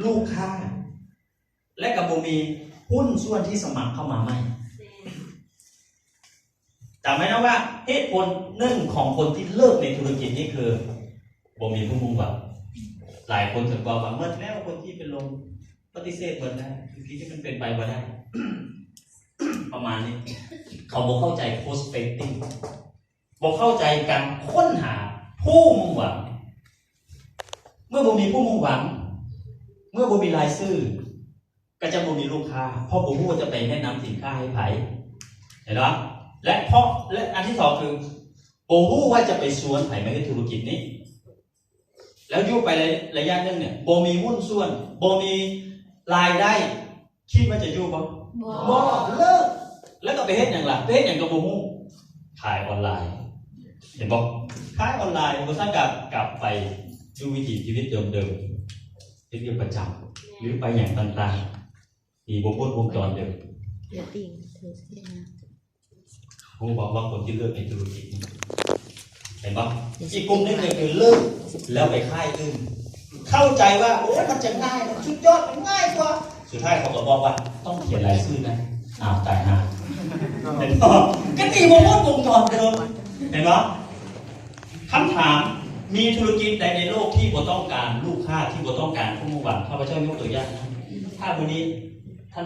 ລູກຄ້າ ແລະ ກໍບໍ່ມີຫຸ້ນສ່ວນທີ່ສະໝັກເຂົ້າມາໃໝ່. ຈຳໄວ້ນະວ່າ ເຫດຜົນໜຶ່ງຂອງຄົນທີ່ເລີກໃນທຸລະກິດນີ້ຄືບໍ່ມີຜູ້ມຸ່ງຫວັງ. ຫຼາຍຄົນເຖິງບອກວ່າ ໝົດແລ້ວ ຄົນທີ່ເປັນລົມ ປະຕິເສດໝົດແລ້ວ ທຸລະກິດທີ່ມັນເປັນໄປບໍ່ໄດ້ ປະມານນີ້. ເຂົາບໍ່ເຂົ້າໃຈ prospecting ບໍ່ເຂົ້າໃຈການຄົ້ນຫາຜູ້ມຸ່ງຫວັງ. ເມື່ອບໍ່ມີຜູ້ມຸ່ງຫວັງ, ເມື່ອບໍ່ມີລາຍຊື່, ກໍຈະບໍ່ມີລູກຄ້າ, ເພາະບໍ່ຮູ້ວ່າຈະໄປແນະນຳສິນຄ້າໃຫ້ໃຜ. ເຫັນບໍ່? ແລະ ເພາະ ແລະ ອັນທີສອງຄື ບໍ່ຮູ້ວ່າຈະໄປຊວນໃຜມາເຮັດທຸລະກິດນີ້. ແລ້ວຢູ່ໄປໄລ ໄລຍະໜຶ່ງເນຍ ບໍ່ມີຫຸ້ນສ່ວນ, ບໍ່ມີລາຍໄດ້, ຄິດວ່າຈະຢູ່ບໍ່? ບໍ່. ບໍ່, ເລີກ. ແລ້ວກໍໄປເຮັດຫຍັງລະ? ໄປເຮັດຫຍັງກໍບໍ່ຮູ້. ຂາຍອອນລາຍ. ເຫັນບໍ່? ຂາຍອອນລາຍ. ບໍ່ຊັ້ນກໍກັບໄປຢູ່ວິຖີຊີວິດເດີມໆ, ເຮັດວຽກປະຈຳ ຫຼືໄປຫຍັງຕ່າງໆ, ໜີບໍ່ພົ້ນວົງຈອນເດີມ. ເອີ ຕິງ ເທີ ເຮັດຫຍັງ? ຮູ້ບໍ່ວ່າຄົນທີ່ເລີກໃນທຸລະກິດນີ້ ເຫັນບໍ່? ອີກກຸ່ມໜຶ່ງກໍຄືເລີກແລ້ວໄປຄ້າຍອື່ນ. ເຂົ້າໃຈວ່າ ໂອ້ຍ ມັນຈະງ່າຍ, ມັນສຸດຍອດ, ມັນງ່າຍກວ່າ. ສຸດທ້າຍເຂົາກໍບອກວ່າ ຕ້ອງຂຽນລາຍຊື່ນະ. ອ້າວ ຕາຍຫ່າ. ເຫັນບໍ່? ກໍໜີບໍ່ພົ້ນວົງຈອນເດີມ. ເຫັນບໍ່? ຄຳຖາມ, ມີທຸລະກິດໃດໃນໂລກທີ່ບໍ່ຕ້ອງການລູກຄ້າ, ທີ່ບໍ່ຕ້ອງການຜູ້ຫວັງ? ຂ້າພະເຈົ້າຍົກຕົວຢ່າງ, ຖ້າມື້ນີ້